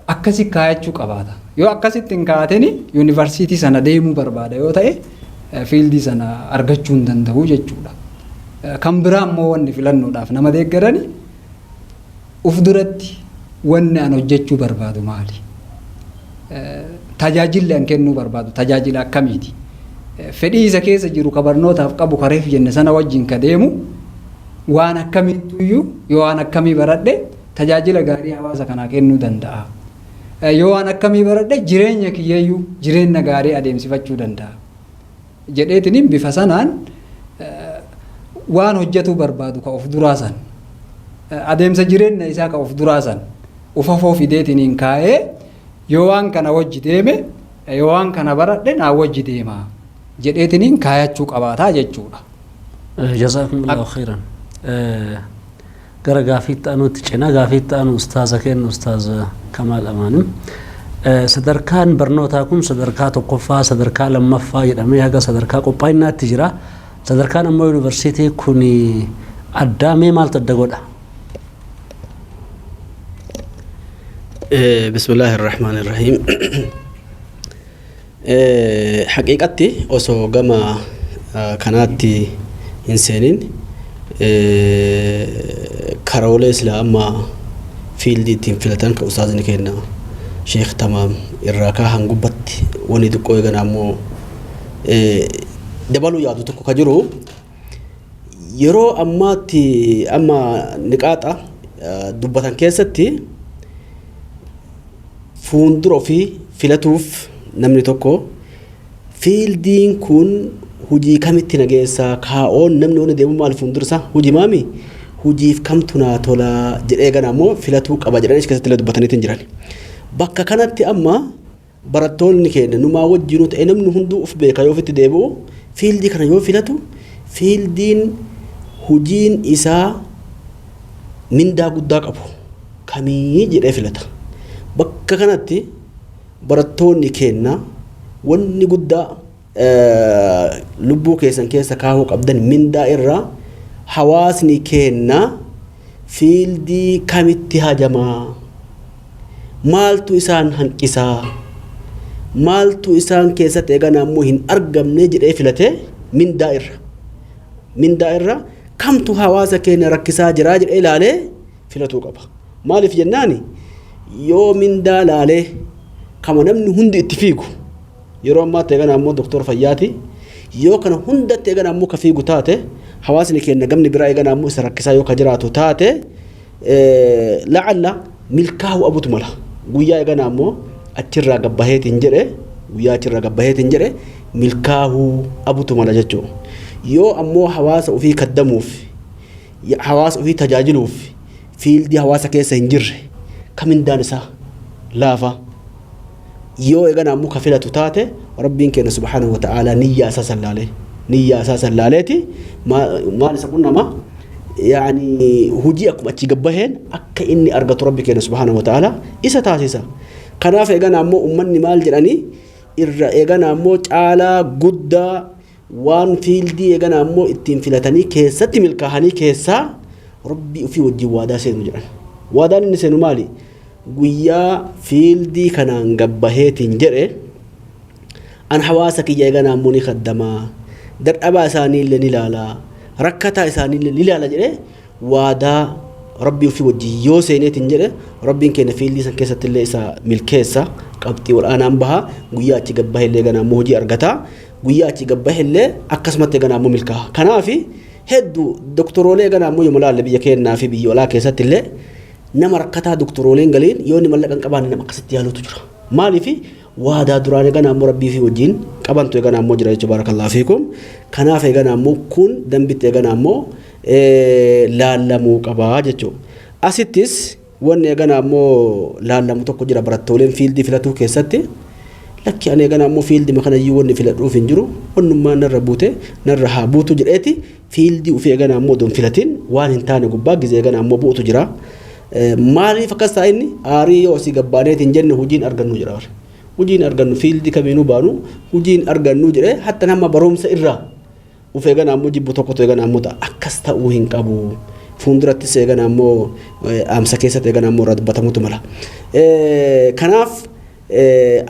akkasi kaa'achuu qabaata. Yoo akkasitti hin kaa'atini, yuunivarsiitii sana deemuu barbaada yoo ta'e, fieldii sana argachuu hin danda'u jechuudha. Kan biraa immoo wanni filannoodhaaf nama deeggarani, uf duratti wanni an hojjechuu barbaadu maali? Tajaajilli an kennuu barbaadu tajaajila akkamiiti? Fedhii isa keessa jiru ka barnootaaf qabu kareef jenne sana wajjin ka deemu waan akkamiittuyyuu, yoo waan akkamii baradhe tajaajila gaarii hawaasa kanaa kennuu danda'a? Yoo waan akkamii baradhe jireenya kiyyeeyyuu jireenya gaarii adeemsifachuu danda'a? Jedheetiniin bifa sanaan waan hojjetuu barbaadu ka of duraa san, adeemsa jireenya isaa ka of duraa san ufafoo fideetiniin kaa'ee, yoo waan kana wajji deeme, yoo waan kana baradhe naa wajji deema jedheetiniin kaayachuu qabaataa jechuudha. Jazaakumullahu khairan. Gara gaafiitti aanutti cina, gaafiitti aanu ustaaza kennu, ustaaza Kamaal Amaanim. Sadarkaan barnootaa kun sadarkaa tokkoffaa, sadarkaa lammaffaa jedhamee haga sadarkaa qophaa'innaatti jira. Sadarkaan ammoo yuunivarsiitii kun addaa, mee maaltu adda godha? بسم الله الرحمن الرحيم. Haqiiqatti osoo gama kanaatti hin seenin, karoolee silaa amma fieldii ittiin filatan kan ustaazni kenna Sheekh Tamaam irraa kaahan gubbatti, wanni xiqqoo eegana ammoo dabaluu yaadu tokko ka jiru, yeroo ammaatti amma niqaaxa dubbatan keessatti fuuldura ofii filatuuf namni tokko fieldiin kun hujii kamitti na geessaa, kaa'oon namni wanni deemu maal, fuuldura isaa hujii maami, hujiif kamtu naa tolaa jedhee gana ammoo filatuu qaba jedhanii achi keessatti illee dubbataniitiin jiran. Bakka kanatti amma barattoonni keenya numaa wajjinuu ta'e, namni hunduu uf beeka, yoo ofitti deebi'u fieldii kana yoo filatu, fieldiin hujiin isaa mindaa guddaa qabu. Kamii jedhee filata. Bakka kanatti barattoonni keenna wanni guddaa lubbuu keessan keessa kaahuu qabdan mindaa irraa hawaasni keenna fiildii kamitti hajamaa, maaltu isaan hanqisaa, maaltu isaan keessatti eegana ammoo hin argamne jedhee filatee mindaa irra kamtu hawaasa keenya rakkisaa jiraa jedhee ilaalee filatuu qaba. Maaliif jennaani, yoo mindaa laalee kama namni hundi itti fiigu yeroo ammaatti eegana ammoo doktora fayyaati, yoo kana hundatti eegana ammoo ka fiigu taate, hawaasni keenya gamni biraa eegana ammoo isa rakkisaa yoo ka jiraatu taate, la'alla milkaa'uu abutu mala. Guyyaa eegana ammoo achirraa gabbaheetiin jedhe, guyyaa achirraa gabbaheetiin jedhe milkaa'uu abutu mala jechuudha. Yoo ammoo hawaasa ofii kaddamuuf, hawaasa ofii tajaajiluuf fiildii hawaasa keessa hin jirre ka mindaan isaa laafa yoo eegana ammoo ka filatu taate, Rabbiin keenya subhaanahu wa ta'aalaa niyyaa isaa sallaaleeti maal isa qunnama, yaani hujii akkuma achi gabbaheen akka inni argatu Rabbi keenya subhaanahu wa ta'aalaa isa taasisa. Kanaaf eegana ammoo ummanni maal jedhanii irra eegana ammoo caalaa guddaa waan fiildii eegana ammoo ittiin filatanii keessatti milkaa'anii keessaa Rabbii ofii wajjin waadaa seenu jedhan. Waadaan inni seenu maali? Guyyaa fiildii kanaan gabbaheetiin jedhe an hawaasa kiyya eegana ammoo ni kaddamaa, dadhabaa isaanii illee ni ilaalaa, rakkataa isaanii illee ni ilaala jedhee waadaa Rabbii ofii wajjin yoo seeneetiin jedhe, Rabbiin keenya fiildii san keessatti illee isa milkeessa, qabxii ol aanaan baha, guyyaa achi gabbahe illee eegana ammoo hojii argata, guyyaa achi gabbahe illee akkasumatti eegana ammoo milkaa'a. Kanaafi hedduu doktoroolee eegana ammoo yoo laalle, biyya keenyaa fi biyya olaa keessatti illee nama rakkataa doktorooleen galiin yoo inni mallaqa hin qabaanne nama akkasitti yaaluutu jira. Maaliifi? Waadaa duraan eegana ammoo Rabbii fi wajjin qabantu eegana ammoo jira jechuudha. Barakallahu fiikum. Kanaaf eegana ammoo kun dambitti eegana ammoo laallamuu qabaa jechuudha. Asittis wanni eegana ammoo laallamu tokko jira barattooleen fiildii filatuu keessatti. Lakki, ani eegana ammoo fiildii kanayyuu wanni filadhuuf hin jiru, wannummaan narra buute narra haa buutu jedheeti fiildii ofii eegana ammoo odoon filatin waan hin taane gubbaa gizee eegana ammoo bu'utu jira. Maaliif akkas ta'a inni? Aarii yoo asii gabbaaneetiin jenne hojiin argannu jira. Hojiin argannu, fiildii kamiinuu baanu hojiin argannu jedhee hatta nama barumsa irraa uf eegana ammoo jibbu tokkotu eegana ammoo ta'a. Akkas ta'uu hin qabu. Fuuldurattis eegana ammoo dhaamsa keessatti eegana ammoo irraa dubbatamutu mala. Kanaaf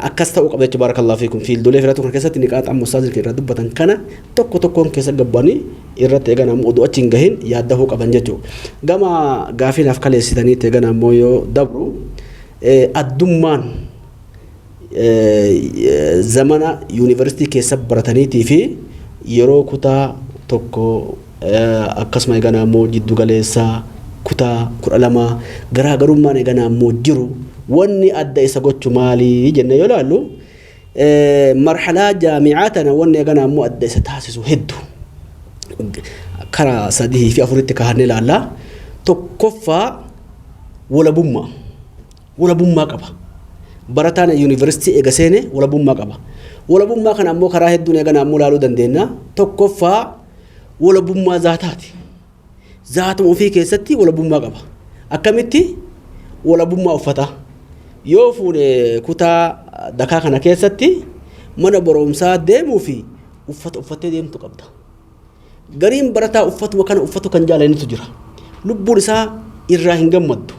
akkas ta'uu qaba jechuudha. Barakallahu fiikum. Fiildolee filatu kana keessatti niqaaxa amma ustaazni irraa dubbatan kana tokko tokkoon keessa gabbanii irratti eegana ammoo oduu achi hin gahin yaaddahuu qaban jechuudha. Gama gaafii naaf kaleessitaniitti eegana ammoo yoo dabru, addummaan zamana yuunivarsiitii keessa barataniitii fi yeroo kutaa 1, akkasuma eegana ammoo jiddu galeessaa kutaa 12 garaagarummaan eegana ammoo jiru, wanni adda isa gochu maalii jennee yoo ilaallu, marhalaa jaamicaa tana wanni eegana ammoo adda isa taasisu hedduu karaa sadii fi afuritti kaahannee ilaalla. Tokkoffaa, walabummaa. Walabummaa qaba. Barataan yuunivarsiitii eega seene walabummaa qaba. Walabummaa kana ammoo karaa hedduun eegana ammoo ilaaluu dandeenya. Tokkoffaa, walabummaa zaataati. Zaatuma ofii keessatti walabummaa qaba. Akkamitti? Walabummaa uffataa. Yoo fuune kutaa dakaa kana keessatti mana barumsaa deemuu fi uffata uffattee deemtu qabda. Gariin barataa uffatuma kana uffatu kan jaalanitu jira. Lubbuun isaa irraa hin gammaddu.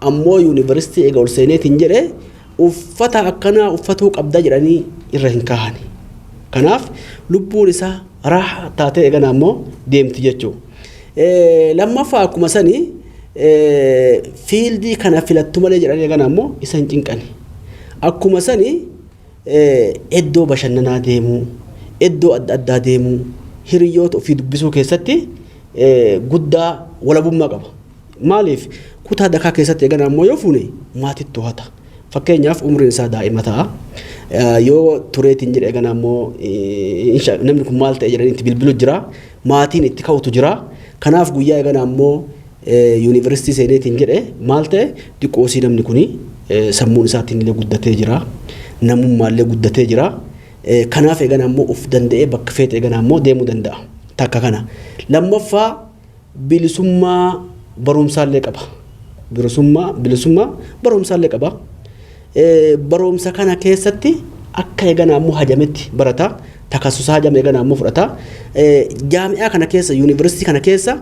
Ammoo yuunivarsiitii eega ol seeneetiin jedhee uffata akkanaa uffatuu qabda jedhanii irra hin kaahani. Kanaaf lubbuun isaa raahaa taatee eegana ammoo deemti jechuudha. Lammaffaa, akkuma sanii fiildii kana filattu malee jedhanii eegana ammoo isa hin cinqani. Akkuma sanii iddoo bashannanaa deemuu, iddoo adda addaa deemuu, hiriyoota ofii dubbisuu keessatti guddaa walabummaa qaba. Maaliif? Kutaa dakaa keessatti eegana ammoo yoo fuune maatitti to'ata. Fakkeenyaaf umriin isaa daa'ima ta'a. Yoo tureetiin jedhe eegana ammoo namni kun maal ta'e jedhanii itti bilbilu jira. Maatiin itti ka'utu jira. Kanaaf guyyaa eegana ammoo yuunivarsiitii seeneetiin jedhe maal ta'e, xiqqoosii namni kuni sammuun isaatiin illee guddatee jira. Namummaallee guddatee jira. Kanaaf eegana ammoo of danda'ee bakka feete eegana ammoo deemuu danda'a. Takka kana. Lammaffaa, bilisummaa barumsaallee qaba. Bilisummaa bilisummaa barumsaallee qaba. Barumsa kana keessatti akka eegana ammoo hajametti barata. Takasusaa hajame eegana ammoo fudhata. Jaami'aa kana keessa, yuunivarsiitii kana keessa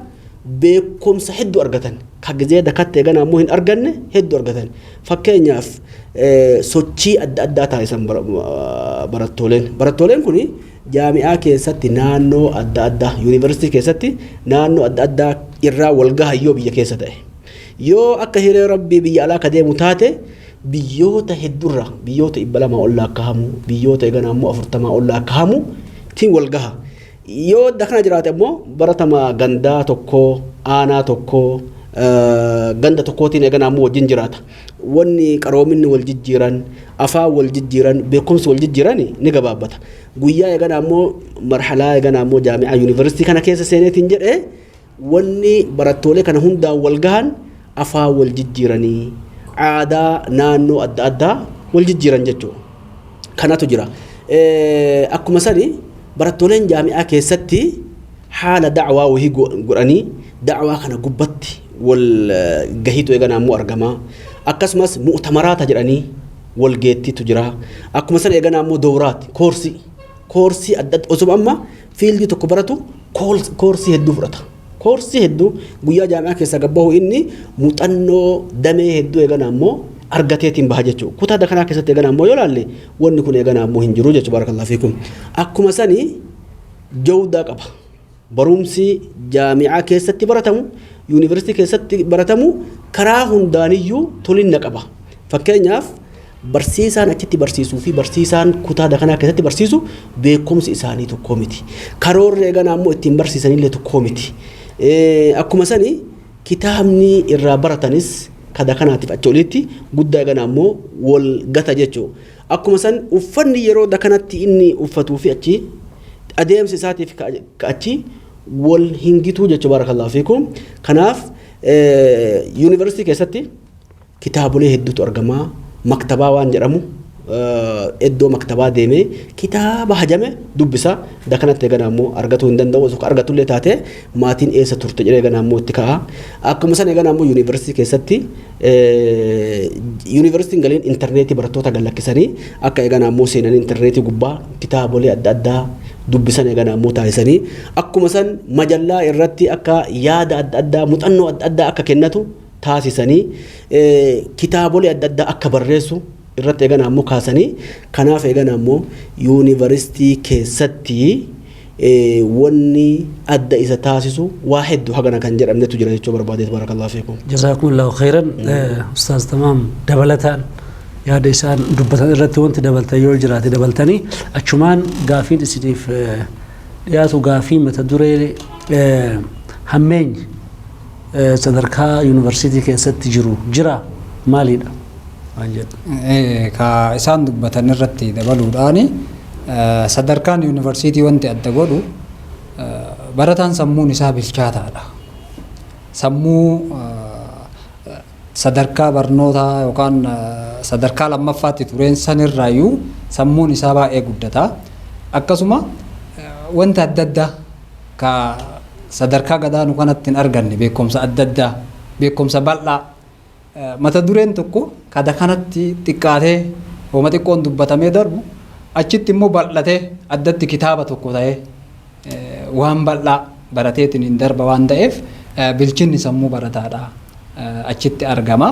beekumsa hedduu argatan. Ka gizee dakatte eegana ammoo hin arganne hedduu argatan. Fakkeenyaaf, sochii adda addaa taasisan barattooleen. Barattooleen kun jaami'aa keessatti naannoo adda addaa, yuunivarsiitii keessatti naannoo adda addaa irraa wal gahan yoo biyya keessa ta'e. Yoo akka hiree Rabbii biyya alaa ka deemu taate, biyyoota hedduurra, biyyoota 200 ol lakkaa'amu, biyyoota eegana ammoo 40 ol lakkaa'amu tiin wal gaha. Yoo dakana jiraate ammoo baratama gandaa tokkoo, aanaa tokkoo, ganda tokkootiin eegana ammoo wajjin jiraata. Wanni qaroominni wal jijjiiran, afaan wal jijjiiran, beekumsi wal jijjiiran ni gabaabbata. Guyyaa eegana ammoo marhalaa eegana ammoo jaami'aa yuunivarsiitii kana keessa seeneetiin jedhee, wanni barattoolee kana hundaan wal gahan afaan wal jijjiiranii, aadaa naannoo adda addaa wal jijjiiran jechuudha. Kanatu jira. Akkuma sani barattooleen jaami'aa keessatti haala da'waa wahii godhanii da'waa kana gubbatti wal gahiitu eegana ammoo argama. Akkasumas mu'tamaraata jedhanii wal geettiitu jira. Akkuma sana eegana ammoo dowraati, koorsii. Koorsii adda adda osuma amma fiildii tokko baratu koorsii hedduu fudhata. Koorsii hedduu guyyaa jaami'aa keessaa gabbahu inni muuxannoo damee hedduu eegana ammoo argateetiin baha jechuudha. Kutaa dakanaa keessatti eegana ammoo yoo laalle, wanni kun eegana ammoo hin jiru jechuudha. Barakallahu fiikum. Akkuma sani jawdaa qaba. Barumsi jaami'aa keessatti baratamu, yuunivarsiitii keessatti baratamu karaa hundaaniyyuu tolinna qaba. Fakkeenyaaf, barsiisaan achitti barsiisuu fi barsiisaan kutaa dakanaa keessatti barsiisu beekumsi isaanii tokko miti. Karoorri eegana ammoo ittiin barsiisanillee tokko miti. Akkuma sani kitaabni irraa baratanis ka dakanaatiif achi olitti guddaa eegana ammoo wal gata jechuudha. Akkuma san uffanni yeroo dakanatti inni uffatuu fi achi adeemsa isaatiif ka achi wal hin gituu jechuudha. Barakallahu fiikum. Kanaaf yuunivarsiitii keessatti kitaabolee hedduutu argama. Maktabaa waan jedhamu, iddoo maktabaa deemee kitaaba hajame dubbisa. Dakanatti eegana ammoo argatuu hin danda'u. Osoo argatullee taate maatiin eessa turte jedhee eegana ammoo itti ka'a. Akkuma sana eegana ammoo yuunivarsiitii keessatti, yuunivarsiitiin galiin intarneetii barattoota gad lakkisanii akka eegana ammoo seenanii intarneetii gubbaa kitaabolee adda addaa dubbisan eegana ammoo taasisanii, akkuma san majallaa irratti akka yaada adda addaa, muuxannoo adda addaa akka kennatu taasisanii, kitaabolee adda addaa akka barreessu irratti eegana ammoo kaasanii. Kanaaf eegana ammoo yuunivarsiitii keessatti wanni adda isa taasisu waa hedduu hagana kan jedhamnetu jira jechuu barbaadeet. Barakallahu fiikum. Jazakumullahu khairan. Ustaaz Tamaam, dabalataan yaada isaan dubbatan irratti wanti dabaltan yoo jiraate dabaltanii, achumaan gaafiin isiniif dhiyaatu gaafii mata duree hammeenyi sadarkaa yuunivarsiitii keessatti jiru jira maalidha waan jedhu. Ka isaan dubbatan irratti dabaluudhaani, sadarkaan yuunivarsiitii wanti adda godhu barataan sammuun isaa bilchaataadha. Sammuu sadarkaa barnootaa yookaan sadarkaa lammaffaatti tureen sanirraayyuu sammuun isaa baay'ee guddata. Akkasuma wanta adda addaa ka sadarkaa gadaanu kanatti hin arganne, beekumsa adda addaa, beekumsa bal'aa, mata dureen tokko kada kanatti xiqqaatee homa xiqqoon dubbatamee darbu achitti immoo bal'atee addatti kitaaba tokko ta'ee waan bal'aa barateetiin hin darba waan ta'eef, bilchinni sammuu barataadha achitti argama.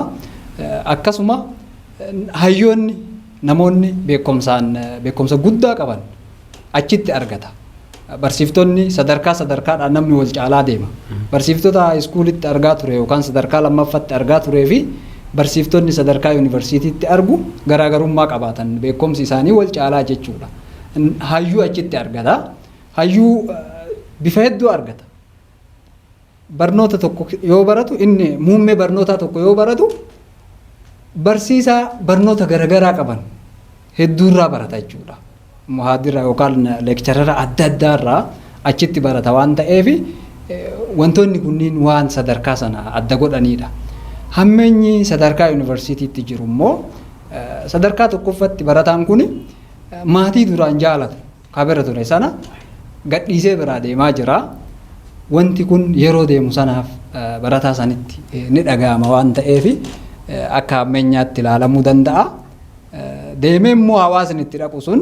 Akkasuma hayyoonni, namoonni beekumsaan beekumsa guddaa qaban achitti argata. Barsiiftonni sadarkaa sadarkaadhaan namni wal caalaa deema. Barsiiftota iskuulitti argaa ture yookaan sadarkaa lammaffaatti argaa turee fi barsiiftonni sadarkaa yuunivarsiitiitti argu garaagarummaa qabaatan, beekumsi isaanii wal caalaa jechuudha. Hayyuu achitti argata. Hayyuu bifa hedduu argata. Barnoota tokko yoo baratu, inni muummee barnootaa tokko yoo baratu, barsiisaa barnoota garaagaraa qaban hedduurraa barata jechuudha. Muhaadira yookaan lecturer adda addaarraa achitti barata waan ta'eef, wantoonni kunniin waan sadarkaa sana adda godhanidha. Hammeenyi sadarkaa yuunivarsiitiitti jiru immoo, sadarkaa tokkoffatti barataan kun maatii duraan jaalatu kabira ture sana gadhiisee biraa deemaa jira. Wanti kun yeroo deemu sanaaf barataa sanitti ni dhaga'ama waan ta'eef akka hammeenyaatti ilaalamuu danda'a. Deemee immoo hawaasni itti dhaqu sun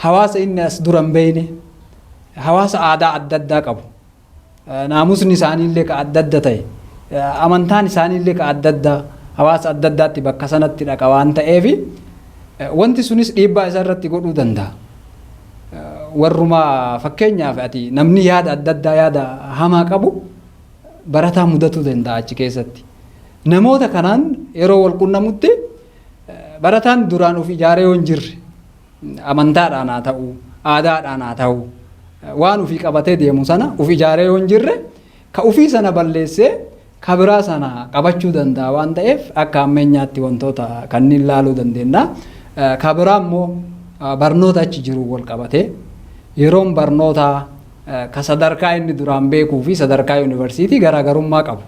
hawaasa inni as dura hin beekne, hawaasa aadaa adda addaa qabu, naamusni isaaniillee ka adda adda ta'e, amantaan isaaniillee ka adda addaa, hawaasa adda addaatti bakka sanatti dhaqa waan ta'eef wanti sunis dhiibbaa isa irratti godhuu danda'a. Warruma fakkeenyaaf ati namni yaada adda addaa, yaada hamaa qabu barataa mudatuu danda'a achi keessatti. Namoota kanaan yeroo wal qunnamutti barataan duraan of ijaaree yoo hin jirre, amantaadhaan haa ta'u, aadaadhaan haa ta'u, waan ofii qabatee deemu sana of ijaaree yoo hin jirre, ka ofii sana balleessee ka biraa sana qabachuu danda'a waan ta'eef akka hammeenyaatti wantoota kanneen laaluu dandeenya. Ka biraa immoo barnoota achi jiru wal qabatee yeroon barnootaa ka sadarkaa inni duraan beekuu fi sadarkaa yuunivarsiitii garaagarummaa qabu.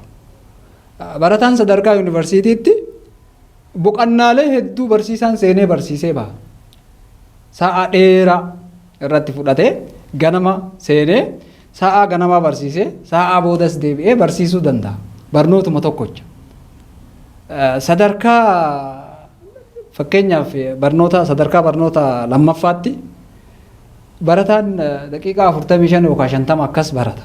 Barataan sadarkaa yuunivarsiitiitti boqonnaalee hedduu barsiisaan seenee barsiisee baha. Sa'a dheeraa irratti fudhatee ganama seenee sa'a ganamaa barsiisee sa'a boodas deebi'ee barsiisuu danda'a. Barnootuma tokkocha. Sadarkaa fakkeenyaaf barnoota sadarkaa barnoota lammaffaatti barataan daqiiqaa 45 yookaan 50 akkas barata.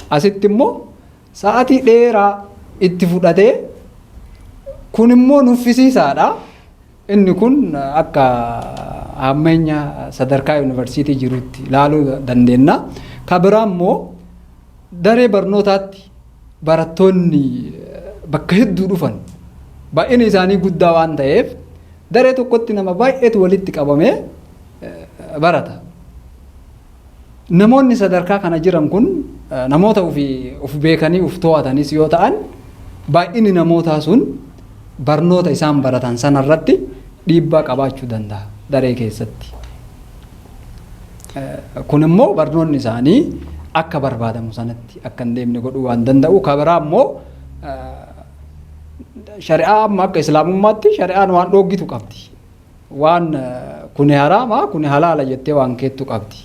Asitti immoo sa'atii dheeraa itti fudhatee, kun immoo nuffisiisaadha. Inni kun akka hammeenya sadarkaa yuunivarsiitii jirutti ilaaluu dandeenya. Ka biraa immoo daree barnootaatti barattoonni bakka hedduu dhufan baay'inni isaanii guddaa waan ta'eef daree tokkotti nama baay'eetu walitti qabamee barata. Namoonni sadarkaa kana jiran kun namoota ofii of beekanii of to'atanis yoo ta'an, baay'inni namootaa sun barnoota isaan baratan sanarratti dhiibbaa qabaachuu danda'a daree keessatti. Kun immoo barnoonni isaanii akka barbaadamu sanatti akka hin deemne godhuu waan danda'u. Ka biraa immoo shari'aa, amma akka islaamummaatti shari'aan waan dhooggitu qabdi. Waan kuni haraama, kuni halaala jettee waan keettu qabdi.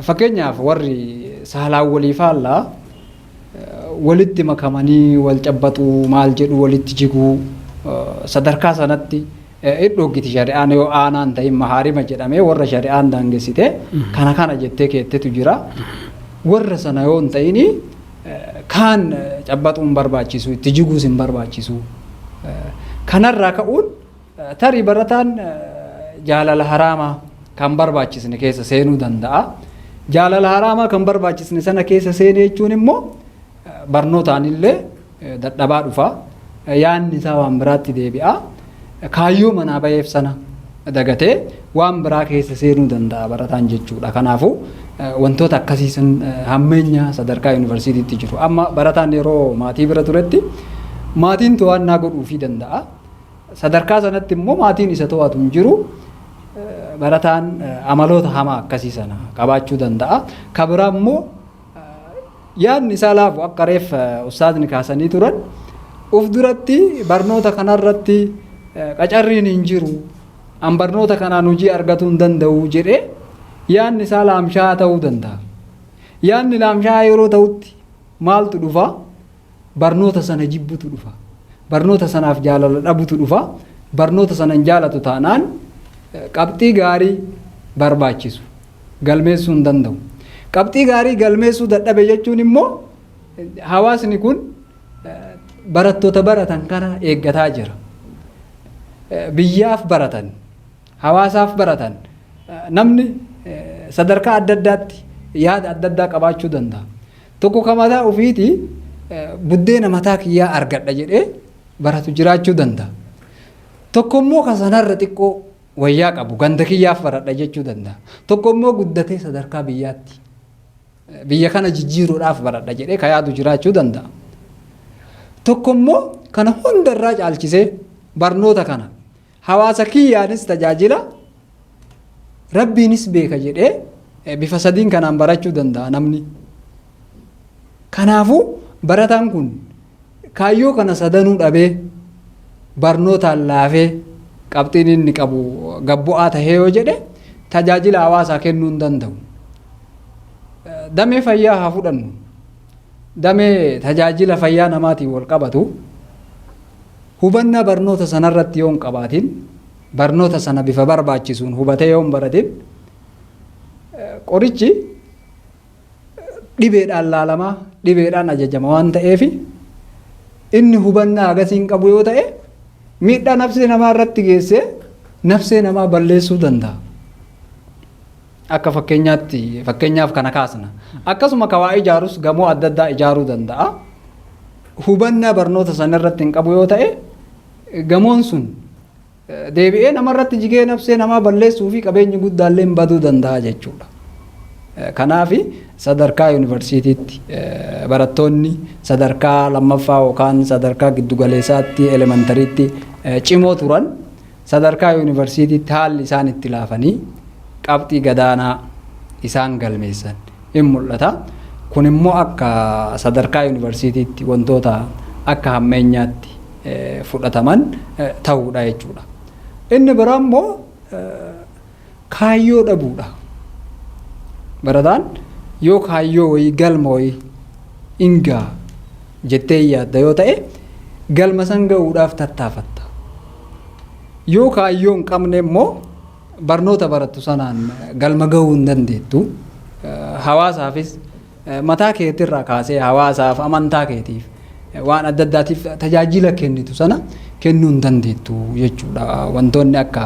Fakkeenyaaf warri saalaan walii faallaa walitti makamanii wal cabbaxuu, maal jedhu, walitti jiguu, sadarkaa sanatti hin dhoggiti shari'aan, yoo aanaan ta'in mahaarima jedhamee warra shari'aan daangessite kana kana jettee keettetu jira. Warra sana yoo hin ta'ini kaan cabbaxuu hin barbaachisu, itti jiguus hin barbaachisu. Kanarraa ka'uun tarii barataan jaalala haraamaa kan barbaachisne keessa seenuu danda'a. Jaalala haraamaa kan barbaachisne sana keessa seenee jechuun immoo barnootaan illee dadhabaa dhufa. Yaanni isaa waan biraatti deebi'a. Kaayyoo manaa baheef sana dagatee waan biraa keessa seenuu danda'a barataan jechuudha. Kanaafuu wantoota akkasii sun hammeenya sadarkaa yuunivarsiitiitti jiru. Amma barataan yeroo maatii bira turetti maatiin to'annaa godhuufii danda'a. Sadarkaa sanatti immoo maatiin isa to'atu hin jiru. Barataan amaloota hamaa akkasii sana qabaachuu danda'a. Ka biraa immoo yaadni isaa laafu, akka reef ustaazni kaasanii turan, uf duratti barnoota kanarratti qacarriin hin jiru, an barnoota kanaan hojii argatuu hin danda'u jedhee yaadni isaa laamshaa ta'uu danda'a. Yaadni laamshaa yeroo ta'utti maaltu dhufa? Barnoota sana jibbutu dhufa. Barnoota sanaaf jaalala dhabutu dhufa. Barnoota sana hin jaalatu taanaan qabxii gaarii barbaachisu galmeessuu hin danda'u. Qabxii gaarii galmeessuu dadhabe jechuun immoo hawaasni kun barattoota baratan kana eeggataa jira. Biyyaaf baratan, hawaasaaf baratan, namni sadarkaa adda addaatti yaada adda addaa qabaachuu danda'a. Tokko ka mataa ofiiti buddeena mataa kiyyaa argadha jedhee baratu jiraachuu danda'a. Tokko immoo ka sanarra xiqqoo wayyaa qabu ganda kiyyaaf baradha jechuu danda'a. Tokko immoo guddatee sadarkaa biyyaatti biyya kana jijjiiruudhaaf baradha jedhee ka yaadu jiraachuu danda'a. Tokko immoo kana hundarraa caalchisee barnoota kana hawaasa kiyyaanis tajaajila, rabbiinis beeka jedhee bifa sadiin kanaan barachuu danda'a namni. Kanaafuu barataan kun kaayyoo kana sadanuu dhabee barnootaan laafee qabxiin inni qabu gabbu'aa tahee yoo jedhe tajaajila hawaasaa kennuu hin danda'u. Damee fayyaa haa fudhannu. Damee tajaajila fayyaa namaatiin wal qabatu hubannaa barnoota sanarratti yoo hin qabaatin, barnoota sana bifa barbaachisuun hubatee yoo hin baratin, qorichi dhibeedhaan laalamaa, dhibeedhaan ajajama waan ta'eef, inni hubannaa agasii hin qabu yoo ta'e, miidhaa nafsee namaa irratti geessee nafsee namaa balleessuu danda'a. Akka fakkeenyaatti, fakkeenyaaf kana kaasna. Akkasuma ka waa ijaarus gamoo adda addaa ijaaruu danda'a. Hubannaa barnoota sana irratti hin qabu yoo ta'e, gamoon sun deebi'ee namarratti jigee nafsee namaa balleessuu fi qabeenyi guddaallee baduu danda'a jechuudha. Kanaaf sadarkaa yuunivarsiitiitti barattoonni sadarkaa lammaffaa yookaan sadarkaa giddugaleessaatti, elementariitti cimoo turan, sadarkaa yuunivarsiitiitti haalli isaan itti laafanii qabxii gadaanaa isaan galmeessan in mul'ata. Kun immoo akka sadarkaa yuunivarsiitiitti wantoota akka hammeenyaatti fudhataman ta'uudha jechuudha. Inni biraa immoo kaayyoo dhabuudha. Barataan yoo kaayyoo wayii, galma wayii ingaa jettee yaadda yoo ta'e, galma san ga'uudhaaf tattaafatta. Yoo kaayyoo hin qabne immoo barnoota barattu sanaan galma ga'uu hin dandeettu. Hawaasaafis, mataa keetirraa kaasee hawaasaaf, amantaa keetiif, waan adda addaatiif tajaajila kennitu sana kennuu hin dandeettu jechuudha. Wantoonni akka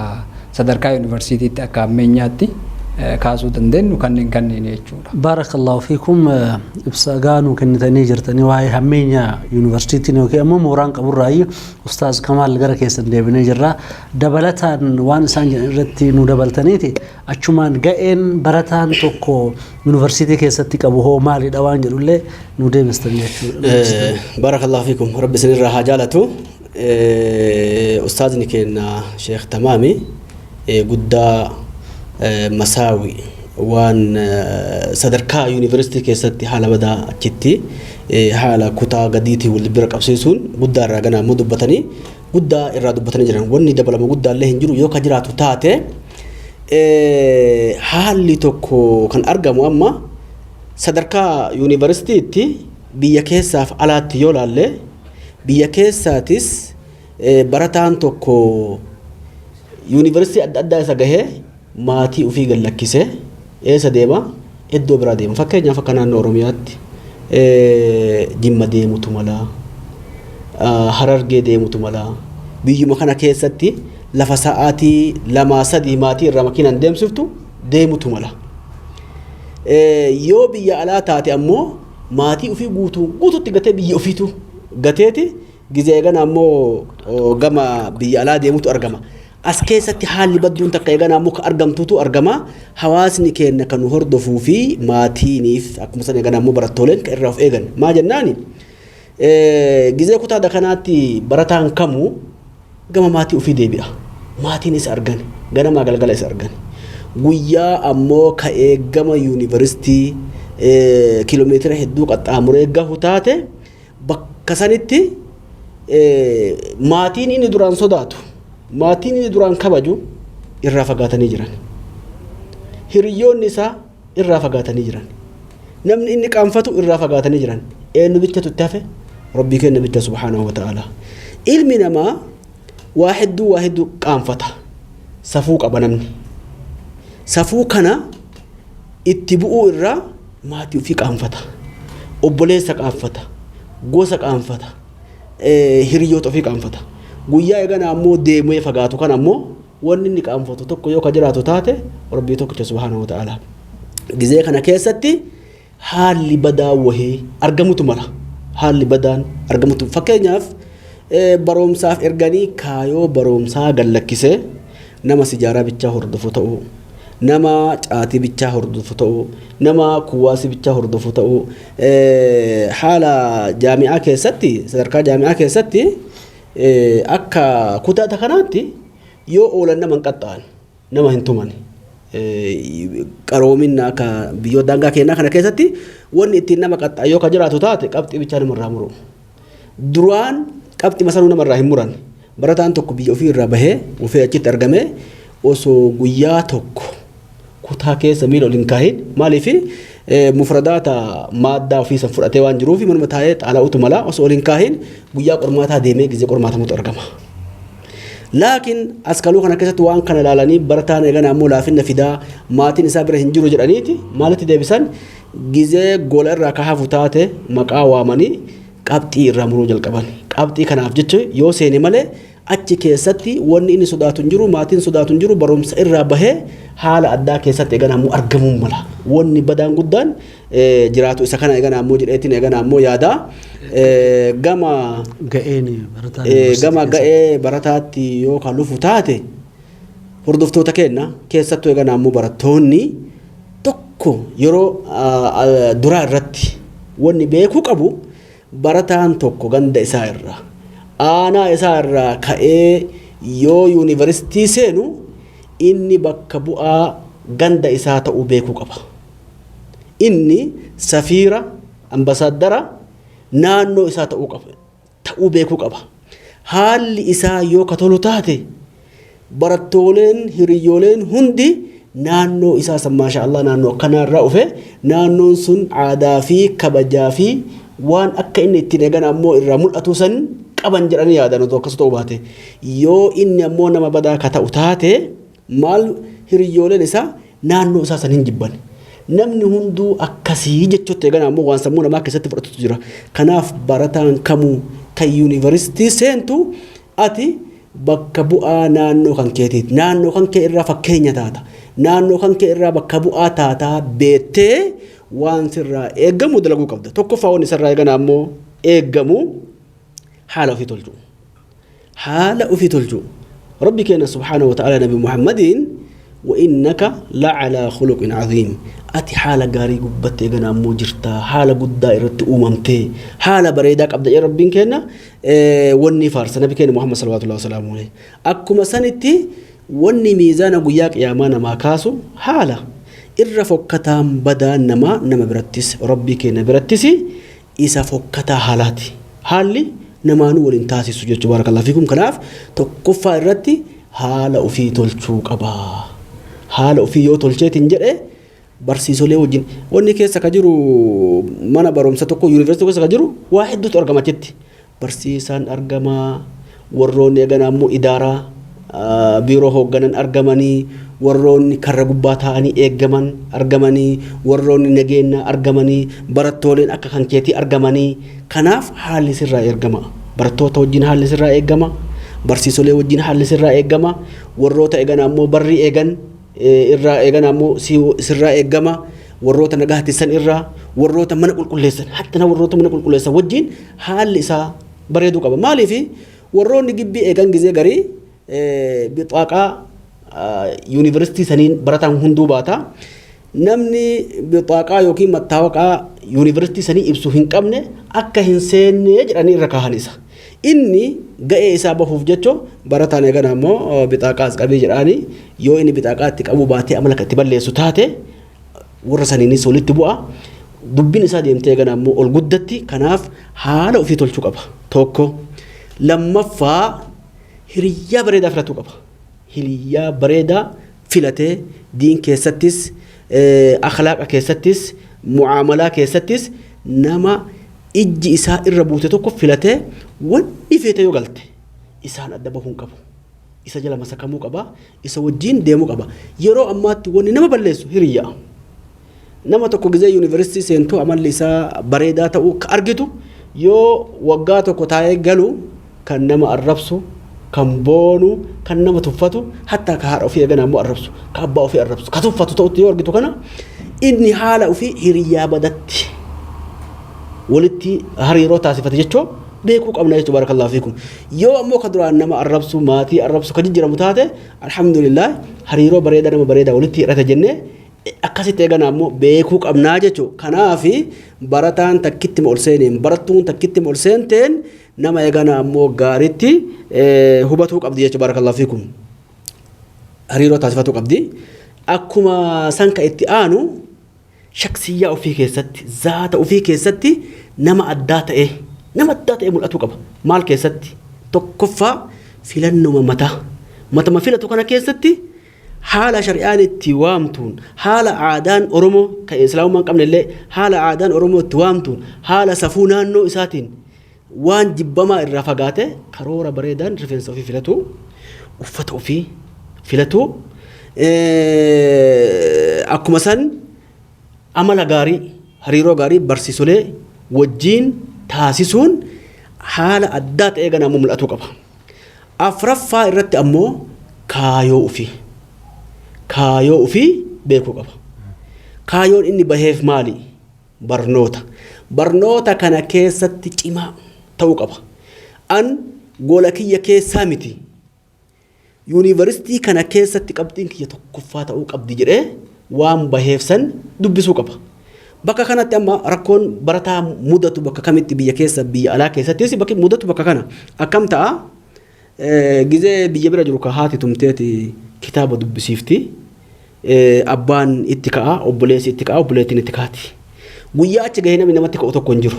sadarkaa yuunivarsiitiitti akka ammeenyaatti kaasuu dandeenyu kanneen jechuudha. Baarakallahu fiikum, ibsa gaanuu kennitanii jirtanii waa'ee hammeenya yuunivarsiitiin yookiin ammoo mooraan qaburraayyuu. Ustaaz Kamaal, gara keessan deebinee jirra. Dabalataan waan isaan jedhan irratti nu dabaltaniiti achumaan ga'een barataan tokko yuunivarsiitii keessatti qabu hoo maalidha waan jedhullee nu deebistan jechuudha. Baarakallahu fiikum, rabbi isinirraa haa jaalatu. Ustaazni keenya Sheekh Tamaami guddaa masaawi waan sadarkaa yuunivarsiitii keessatti haala badaa achitti haala kutaa gadiitii wal bira qabsiisuun guddaa irraa ganaa immoo dubbatanii, guddaa irraa dubbatanii jiran. Wanni dabalama guddaallee hin jiru. Yoo ka jiraatu taate, haalli tokko kan argamu amma sadarkaa yuunivarsiitiitti biyya keessaaf alaatti yoo laalle, biyya keessaatis barataan tokko yuunivarsiitii adda addaa isa gahee maatii ofii gad lakkisee eessa deema? Iddoo biraa deema. Fakkeenyaaf akka naannoo Oromiyaatti Jimma deemutu mala, Harargee deemutu mala. Biyyuma kana keessatti lafa sa'aatii 2, 3 maatii irraa makiinaan deemsiftu deemutu mala. Yoo biyya alaa taate ammoo maatii ofii guutuu guututti gatee, biyya ofiitu gateeti gizee eegana ammoo gama biyya alaa deemutu argama. As keessatti haalli badduun takka eegana ammoo ka argamtutu argama. Hawaasni keenya kan nu hordofuu fi maatiiniif akkuma san eegana ammoo barattooleen kan irraa of eegan. Maa jennaani, gizee kutaa dakanaatti barataan kamuu gama maatii ofii deebi'a. Maatiin isa argan, ganamaa galgala isa argan. Guyyaa ammoo ka'ee gama yuunivarsiitii kiiloomeetira hedduu qaxxaamuree gahu taate, bakka sanitti maatiin inni duraan sodaatu, maatiin inni duraan kabaju irraa fagaatanii jiran. Hiriyoonni isaa irraa fagaatanii jiran. Namni inni qaanfatu irraa fagaatanii jiran. Eenyu bichatu itti hafe? Rabbii keenya bicha subhaanahu wa ta'ala. Ilmi namaa waa hedduu, waa hedduu qaanfata. Safuu qaba namni. Safuu kana itti bu'uu irraa maatii ofii qaanfata. Obboleessa qaanfata. Gosa qaanfata. Hiriyoota ofii qaanfata. Guyyaa eegana ammoo deemee fagaatu kan ammoo wanni inni qaanfatu tokko yoo ka jiraatu taate, Rabbii tokkicha subhaanahu wa ta'ala. Gizee kana keessatti haalli badaa wahii argamutu mala. Haalli badaan argamutu, fakkeenyaaf barumsaaf erganii kaayoo barumsaa gad lakkisee nama sijaaraa bichaa hordofu ta'uu, nama caatii bichaa hordofu ta'uu, nama kuwaasii bichaa hordofu ta'uu, haala jaami'aa keessatti, sadarkaa jaami'aa keessatti akka kutaa kanaatti yoo oolan nama hin qaxxa'an, nama hin tuman. Qaroominna akka biyyoota daangaa keenyaa kana keessatti wanni ittiin nama qaxxa'an yoo ka jiraatu taate, qabxii bichaa namarraa muru. Duraan qabxii masanuu namarraa hin muran. Barataan tokko biyya ofii irraa bahee ofii achitti argamee osoo guyyaa tokko kutaa keessa miila ol hin kaahin, maaliif Mufradaata maaddaa ofii san fudhatee waan jiruuf manuma taa'ee xaala'uutu mala osoo ol hin kaahin guyyaa qormaataa deemee gizee qormaatamutu argama. Laakiin askaluu kana keessatti waan kana ilaalanii barataan eegana ammoo laafinna fidaa maatiin isaa bira hin jiru jedhaniiti maalitti deebisan gizee gola irraa ka hafu taate maqaa waamanii qabxii irraa muruu jalqaban. Qabxii kanaaf jecha yoo seene malee achi keessatti wanni inni sodaatu hin jiru, maatiin sodaatu hin jiru, barumsa irraa bahee haala addaa keessatti eegana ammoo argamuu mala. Wanni badaan guddaan jiraatu isa kana eegana ammoo jedheetiin eegana ammoo yaadaa. Gama Ga'een barataa gama ga'ee barataatti yoo kan lufu taate hordoftoota keenya keessattuu eegana ammoo barattoonni tokko yeroo duraa irratti wanni beekuu qabu barataan tokko ganda isaa irraa aanaa isaa irraa ka'ee yoo yuunivarsiitii seenu inni bakka bu'aa ganda isaa ta'uu beekuu qaba. Inni safiira ambasaaddara naannoo isaa ta'uu qaba. Ta'uu beekuu qaba. Haalli isaa yoo ka tolu taate barattooleen hiriyyooleen hundi naannoo isaa san maasha Allah naannoo akkanaa irraa dhufe naannoon sun aadaa fi kabajaa fi waan akka inni ittiin eegan ammoo irraa mul'atu san qaban jedhanii yaadan otoo akkas ta'uu baate. Yoo inni ammoo nama badaa ka ta'u taate maal hiriyyooleen isaa naannoo isaa san hin jibban. Namni hunduu akkasii jechuutti eegan ammoo waan sammuu namaa keessatti fudhatutu jira. Kanaaf barataan kamuu kan yuunivarsiitii seentu ati bakka bu'aa naannoo kan keetiiti. Naannoo kan kee irraa fakkeenya taata. Naannoo kan kee irraa bakka bu'aa taataa beettee waan sirraa eeggamu dalaguu qabda. Tokkoffaa wanni sirraa eegan ammoo eeggamu haala ofii tolchuu. Haala ofii tolchuu. Rabbi keenya subhaanahu wa ta'ala Nabi Muhammadiin وإنك لعلى خلق عظيم ati haala gaarii gubbatte eegana ammoo jirta haala guddaa irratti uumamtee haala bareedaa qabda jedhe Rabbiin keenya wanni faarsa Nabi keenya Muhammad sallallahu alaihi wasallam. Akkuma sanitti wanni miizaana guyyaa qiyaamaa namaa kaasu haala irra fokkataan badaa namaa nama birattis Rabbii keenya birattis isa fokkataa haalaati. Haalli namaanuu waliin taasisu jechuudha baarakallahu fiikum. Kanaaf tokkoffaa irratti haala ofii tolchuu qaba. Haala ofii yoo tolcheetiin jedhe barsiisolee wajjin wanni keessa ka jiru mana barumsa tokko yuunivarsiitii keessa ka jiru waa hedduutu argama achitti. Barsiisaan argama, warroonni eegan ammoo idaaraa biiroo hoogganan argamanii, warroonni karra gubbaa taa'anii eeggaman argamanii, warroonni nageenya argamanii, barattooleen akka kan keetii argamanii. Kanaaf haalli sirraa eegama. Barattoota wajjin haalli sirraa eegama. Barsiisolee wajjin haalli sirraa eegama. Warroota eegan ammoo barri eegan irraa eegan ammoo sirraa eegama. Warroota nagaa tissan irraa, warroota mana qulqulleessan, hatta warroota mana qulqulleessan wajjin haalli isaa bareeduu qaba. Maaliif warroonni gibbii eegan gizee garii bixaaqaa yuunivarsiitii saniin barataan hunduu baata. Namni bixaaqaa yookiin mattaawaqaa yuunivarsiitii sanii ibsu hin qabne akka hin seenne jedhanii irra kaahan isa. Inni ga'ee isaa bahuuf jecha barataan eegan ammoo bixaaqaa as qabii jedhaanii yoo inni bixaaqaa itti qabu baatee amala itti balleessu taate warra saniinis walitti bu'a. Dubbiin isaa deemtee eegan ammoo ol guddatti. Kanaaf haala ofii tolchuu qaba. Tokko. Lammaffaa hiriyyaa bareedaa filatuu qaba. Hiriyyaa bareedaa filatee diin keessattis akhlaaqa keessattis mu'aamalaa keessattis nama ijji isaa irra buute tokko filatee wanni feete yoo galte isaan adda bahuu hin qabu. Isa jala masakamuu qaba. Isa wajjin deemuu qaba. Yeroo ammaatti wanni nama balleessu hiriyyaa. Nama tokko gizee yuunivarsiitii seentuu amalli isaa bareedaa ta'uu akka argitu yoo waggaa tokko taa'ee galu kan nama arrabsu, kan boonu, kan nama tuffatu, hatta ka haadha ofii eegan ammoo arrabsu, ka abbaa ofii arrabsu, ka tuffatu ta'utti yoo argitu kana inni haala ofii hiriyyaa badatti walitti hariiroo taasifate jechuun beekuu qabna jechuudha baarakallahu fiikum. Yoo ammoo ka duraan nama arrabsu, maatii arrabsu ka jijjiiramu taate alhamdulillah hariiroo bareedaa nama bareedaa walitti hidhate jennee akkasitti eegan ammoo beekuu qabnaa jechuudha. Kanaaf barataan takkitti ol seeneen barattuun takkitti ol seenteen nama eegan ammoo gaariitti hubatuu qabdi jechuudha baarakallahu fiikum. Hariiroo taasifatuu qabdi. Akkuma san ka itti aanu shaksiyyaa ofii keessatti zaata ofii keessatti nama addaa ta'e mul'atuu qaba. Maal keessatti? Tokkoffaa filannuma mataa. Matama filatu kana keessatti Haala shari'aan itti waamtuun, haala aadaan Oromoo kan Islaamummaa hin qabne illee haala aadaan Oromoo itti waamtuun, haala safuu naannoo isaatiin waan jibbamaa irraa fagaate karoora bareedaan rifeensa ofii filatu, uffata ofii filatu, akkuma san amala gaarii, hariiroo gaarii barsiisolee wajjiin taasisuun haala addaa ta'ee ganaa mul'atuu qaba. Afraffaa irratti ammoo kaayoo ofii. Kaayoo ofii beekuu qaba. Kaayoon inni baheef maali? Barnoota. Barnoota kana keessatti cimaa ta'uu qaba. An gola kiyya keessaa miti. Yuunivarsiitii kana keessatti qabxiin kiyya tokkoffaa ta'uu qabdi jedhee waan baheef san dubbisuu qaba. Bakka kanatti amma rakkoon barataa mudatu bakka kamitti, biyya keessa, biyya alaa keessattis bakki mudatu bakka kana akkam ta'a? Gizee biyya bira jiru ka haati tumteeti kitaaba dubbisiifti. Abbaan itti ka'a, obboleessi itti ka'a, obboleettiin itti kaati. Guyyaa achi gahee namni namatti ka'u tokko hin jiru.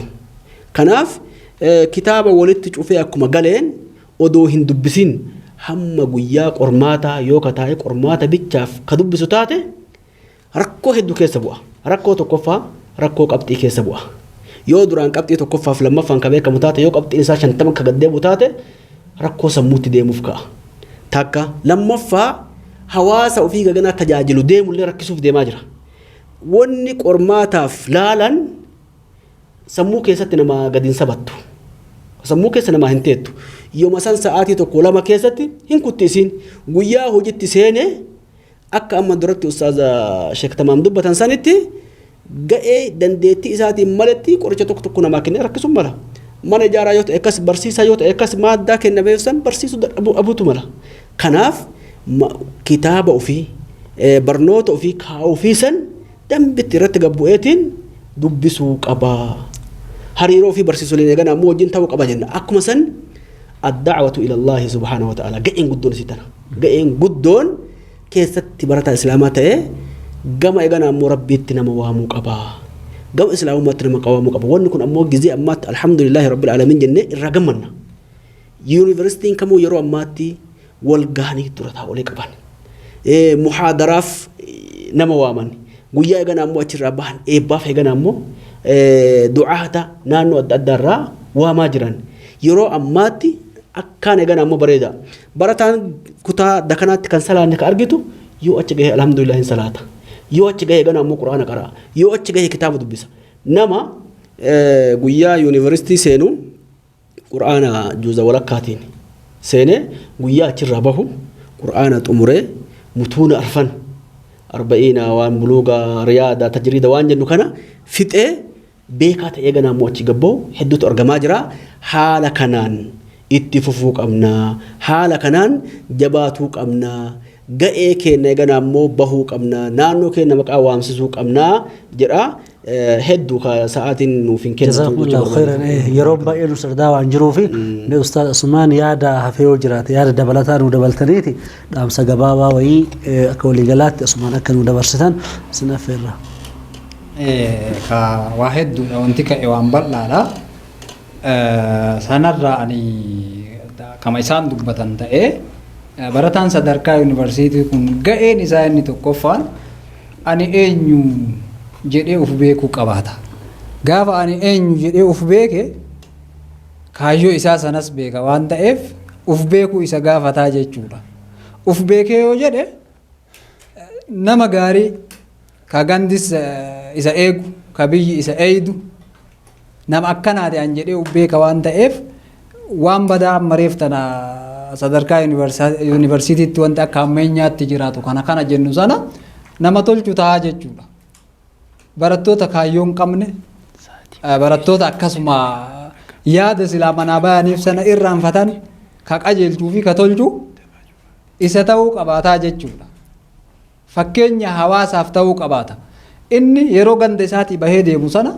Kanaaf kitaaba walitti cufee akkuma galeen odoo hin dubbisin hamma guyyaa qormaataa yoo ka taa'e qormaata bichaaf ka dubbisu taate, rakkoo hedduu keessa bu'a. Rakkoo tokkoffaa, rakkoo qabxii keessa bu'a. Yoo duraan qabxii tokkoffaaf lammaffaan ka beekamu taate, yoo qabxiin isaa 50 ka gad deebi'u taate, rakkoo sammuutti deemuuf ka'a. Takka lammaffaa, hawaasa ofii gaganaa tajaajilu deemullee rakkisuuf deemaa jira. Wanni qormaataaf laalan sammuu keessatti nama gadi hin sabattu. Sammuu keessa namaa hin teettu. Yooma san sa'aatii tokko lama keessatti hin kutti isiin. Guyyaa hojitti seenee akka amma duratti ustaaza Sheek Tamaam dubbatan sanitti ga'ee dandeettii isaatiin maletti qoricha tokko tokko namaa kennee rakkisuun mala. Mana ijaaraa yoo ta'e akkas, barsiisaa yoo ta'e akkas, maaddaa kennameef san barsiisuu dadhabuu dhabuutu mala. Kanaaf kitaaba ofii, barnoota ofii kaa'uu fi san dambitti irratti gabbu'eetiin dubbisuu qaba. Hariiroo ofii barsiisuleen eegana ammoo wajjin ta'uu qaba jenna. Akkuma san ad-da'watu ila Allaahi subhaanahu wa ta'ala ga'een guddoon isii tana. Ga'een guddoon keessatti barataa Islaamaa ta'ee gama eegana ammoo Rabbiitti nama waamuu qaba. Gama Islaamummaatti nama waamuu qaba. Wanni kun ammoo gizee ammaatti alhamdulillaahi rabbil aalamiin jennee irraa gammanna. Yuunivarsiitiin kamuu yeroo ammaatti wal gahanii dura taa'olee qaban. Muhaadaraaf nama waaman. Guyyaa eegana ammoo achirraa bahan eebbaaf eegana ammoo du'aata naannoo adda addaarraa waamaa jiran. Yeroo ammaatti akkaan eegana ammoo bareeda. Barataan kutaa dakanaatti kan salaanne ka argitu yoo achi gahee alhamdulillah hin salaata. Yoo achi gahee eegana ammoo quraana qara'a. Yoo achi gahee kitaaba dubbisa. Nama guyyaa yuunivarsiitii seenu qur'aana juuza walakkaatiin seenee guyyaa achirraa bahu qur'aana xumuree, mutuuna arfan, arba'iina, waan buluuga, riyaada, tajriida waan jennu kana fixee beekaa ta'ee ganaa immoo achi gabba'u hedduutu argamaa jira. Haala kanaan itti fufuu qabna. Haala kanaan jabaatuu qabna. Ga'ee keenya eganaa immoo bahuu qabna. Naannoo keenya maqaa waamsisuu qabna jedha. Hedduu ka sa'aatiin nuuf hin kennitu. Jazakumullahu khairan. Yeroo baay'ee nu sardaa waan jiruufi, mee Ustaaz Asumaan yaada hafee yoo jiraate yaada dabalataa nu dabaltaniiti dhaamsa gabaabaa wayii akka waliigalaatti asumaan akka nu dabarsitan isin affeerra. Ka waa hedduudha, wanti ka'e waan bal'aadha. Sanarraa ani kama isaan dubbatan ta'ee, barataan sadarkaa yuunivarsiitii kun ga'een isaa inni tokkoffaan ani eenyu jedhee of beekuu qabaata. Gaafa ani eenyu jedhee of beeke, kaayyoo isaa sanas beeka waan ta'eef of beekuu isa gaafataa jechuudha. Of beekee yoo jedhe, nama gaarii ka gandis isa eegu, ka biyyi isa eeydu, nama akkanaati an jedhee of beeka waan ta'eef, waan badaa ammareef tana sadarkaa yuunivarsiitiitti wanti akka ammeenyaatti jiraatu kana kana jennu sana nama tolchu ta'a jechuudha. Barattoota kaayyoo hin qabne, barattoota akkasuma yaada silaa manaa bayaniif sana irraanfatan ka qajeelchuu fi ka tolchu isa ta'uu qabaataa jechuudha. Fakkeenya hawaasaaf ta'uu qabaata. Inni yeroo ganda isaatii bahee deemu sana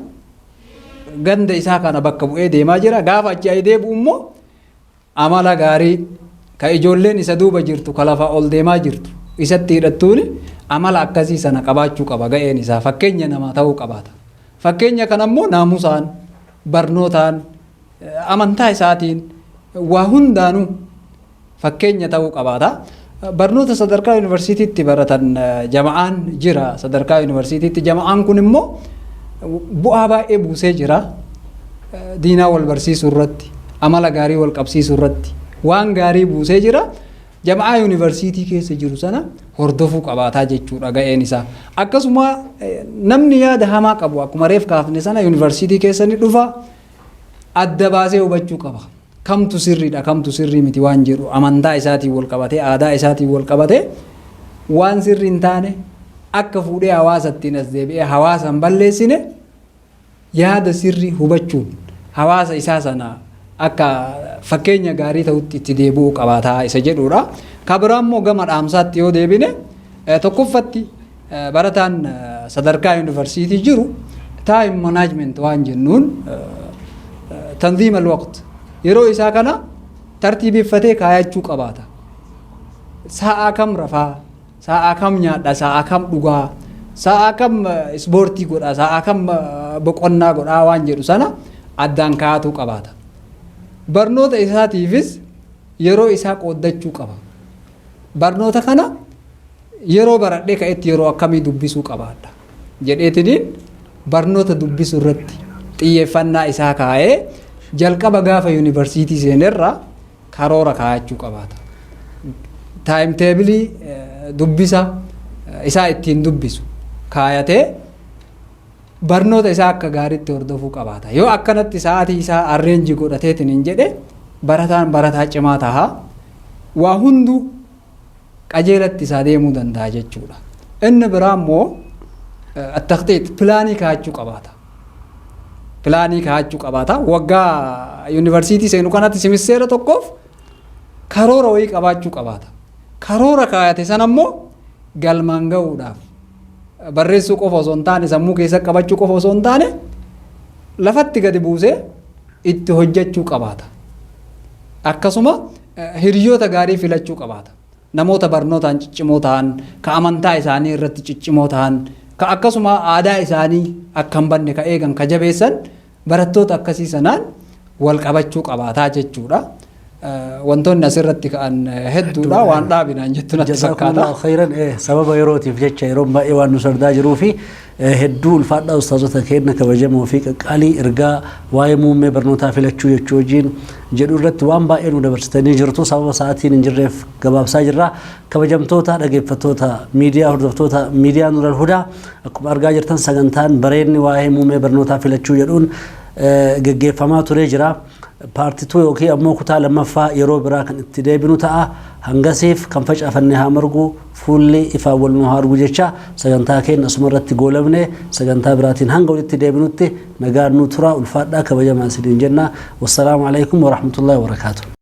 ganda isaa kana bakka bu'ee deemaa jira. Gaafa achi ayi deebi'u immoo amala gaarii ka ijoolleen isa duuba jirtu, ka lafa ol deemaa jirtu isatti hidhattuuni, amala akkasii sana qabaachuu qaba ga'een isaa fakkeenya namaa ta'uu qabaata. Fakkeenya kana immoo naamusaan, barnootaan, amantaa isaatiin, waa hundaanuu fakkeenya ta'uu qabaata. Barnoota sadarkaa yuunivarsiitiitti baratan jama'aan jira. Sadarkaa yuunivarsiitiitti jama'aan kun immoo bu'aa baay'ee buusee jira. Diinaa wal barsiisuu irratti, amala gaarii wal qabsiisuu irratti waan gaarii buusee jira. Jama'aa yuunivarsiitii keessa jiru sana hordofuu qabaataa jechuudha ga'een isaa. Akkasuma namni yaada hamaa qabu akkuma reef kaafne sana yuunivarsiitii keessa ni dhufa, adda baasee hubachuu qaba. Kamtu sirriidha, kamtu sirrii miti waan jedhu amantaa isaatiin wal qabatee, aadaa isaatiin wal qabatee, waan sirrii hin taane akka fuudhee hawaasa ittiin as deebi'ee hawaasa hin balleessine, yaada sirrii hubachuun hawaasa isaa sana akka fakkeenya gaarii ta'utti itti deebi'uu qabaataa isa jedhudha. Ka biraa immoo gama dhaamsaatti yoo deebine, tokkoffatti barataan sadarkaa yuunivarsiitii jiru time management waan jennuun, تنظيم الوقت, yeroo isaa kana tartiibeffatee kaayachuu qabaata. Sa'aa kam rafaa, sa'aa kam nyaadha, sa'aa kam dhugaa, sa'aa kam ispoortii godha, sa'aa kam boqonnaa godhaa waan jedhu sana addaan kaa'atuu qabaata. Barnoota isaatiifis yeroo isaa qooddachuu qaba. Barnoota kana yeroo baradhee ka'etti yeroo akkamii dubbisuu qabaadha jedheetiniin barnoota dubbisuu irratti xiyyeeffannaa isaa kaa'ee jalqaba gaafa yuunivarsiitii seenerra karoora kaa'achuu qabaata. Time table dubbisa isaa ittiin dubbisu kaayatee barnoota isaa akka gaariitti hordofuu qabaata. Yoo akkanatti sa'aatii isaa arrange godhateetiin hin jedhe, barataan barataa cimaa taha. Waa hunduu qajeelatti isaa deemuu danda'a jechuudha. Inni biraa immoo التخطيط, pilaanii kaa'achuu qabaata. Pilaanii kaa'achuu qabaata. Waggaa yuunivarsiitii seenu kanatti simisteera tokkoof karoora wayii qabaachuu qabaata. Karoora kaayate sana immoo galmaan ga'uudhaaf barreessuu qofa osoo hin taane, sammuu keessa qabachuu qofa osoo hin taane, lafatti gadi buusee itti hojjechuu qabaata. Akkasuma hiriyoota gaarii filachuu qabaata. Namoota barnootaan ciccimoo ta'an, ka amantaa isaanii irratti ciccimoo ta'an, ka akkasuma aadaa isaanii akka hin banne ka eegan, ka jabeessan, barattoota akkasii sanaan wal qabachuu qabaataa jechuudha. Wantoonni asirratti ka'an hedduudha, waan dhaabinaan jettu natti fakkaata. جزاكم الله خيرا. Sababa yerootiif jecha yeroon baay'ee waan nu sardaa jiruu fi hedduu ulfaadhaa ustaazota keenya kabajamoo fi qaqqaalii, ergaa waa'ee muummee barnootaa filachuu jechuu wajjin jedhu irratti waan baay'ee nu dabarsitanii jirtu. Sababa sa'aatiin hin jirreef gabaabsaa jirra. Kabajamtoota dhaggeeffattoota miidiyaa, hordoftoota miidiyaa Nuural Hudaa, akkuma argaa jirtan sagantaan bareenni waa'ee muummee barnootaa filachuu jedhuun geggeeffamaa turee jira. Part two yookiin ammoo kutaa lammaffaa yeroo biraa kan itti deebinu ta'a. Hangasiif kan facaafanne haa margu, fuulli ifaan wal nu haa argu jecha sagantaa keenya asuma irratti goolabne. Sagantaa biraatiin hanga walitti deebinutti nagaan nu tura. Ulfaadhaa, kabajamaa isiniin jenna. والسلام عليكم ورحمة الله وبركاته.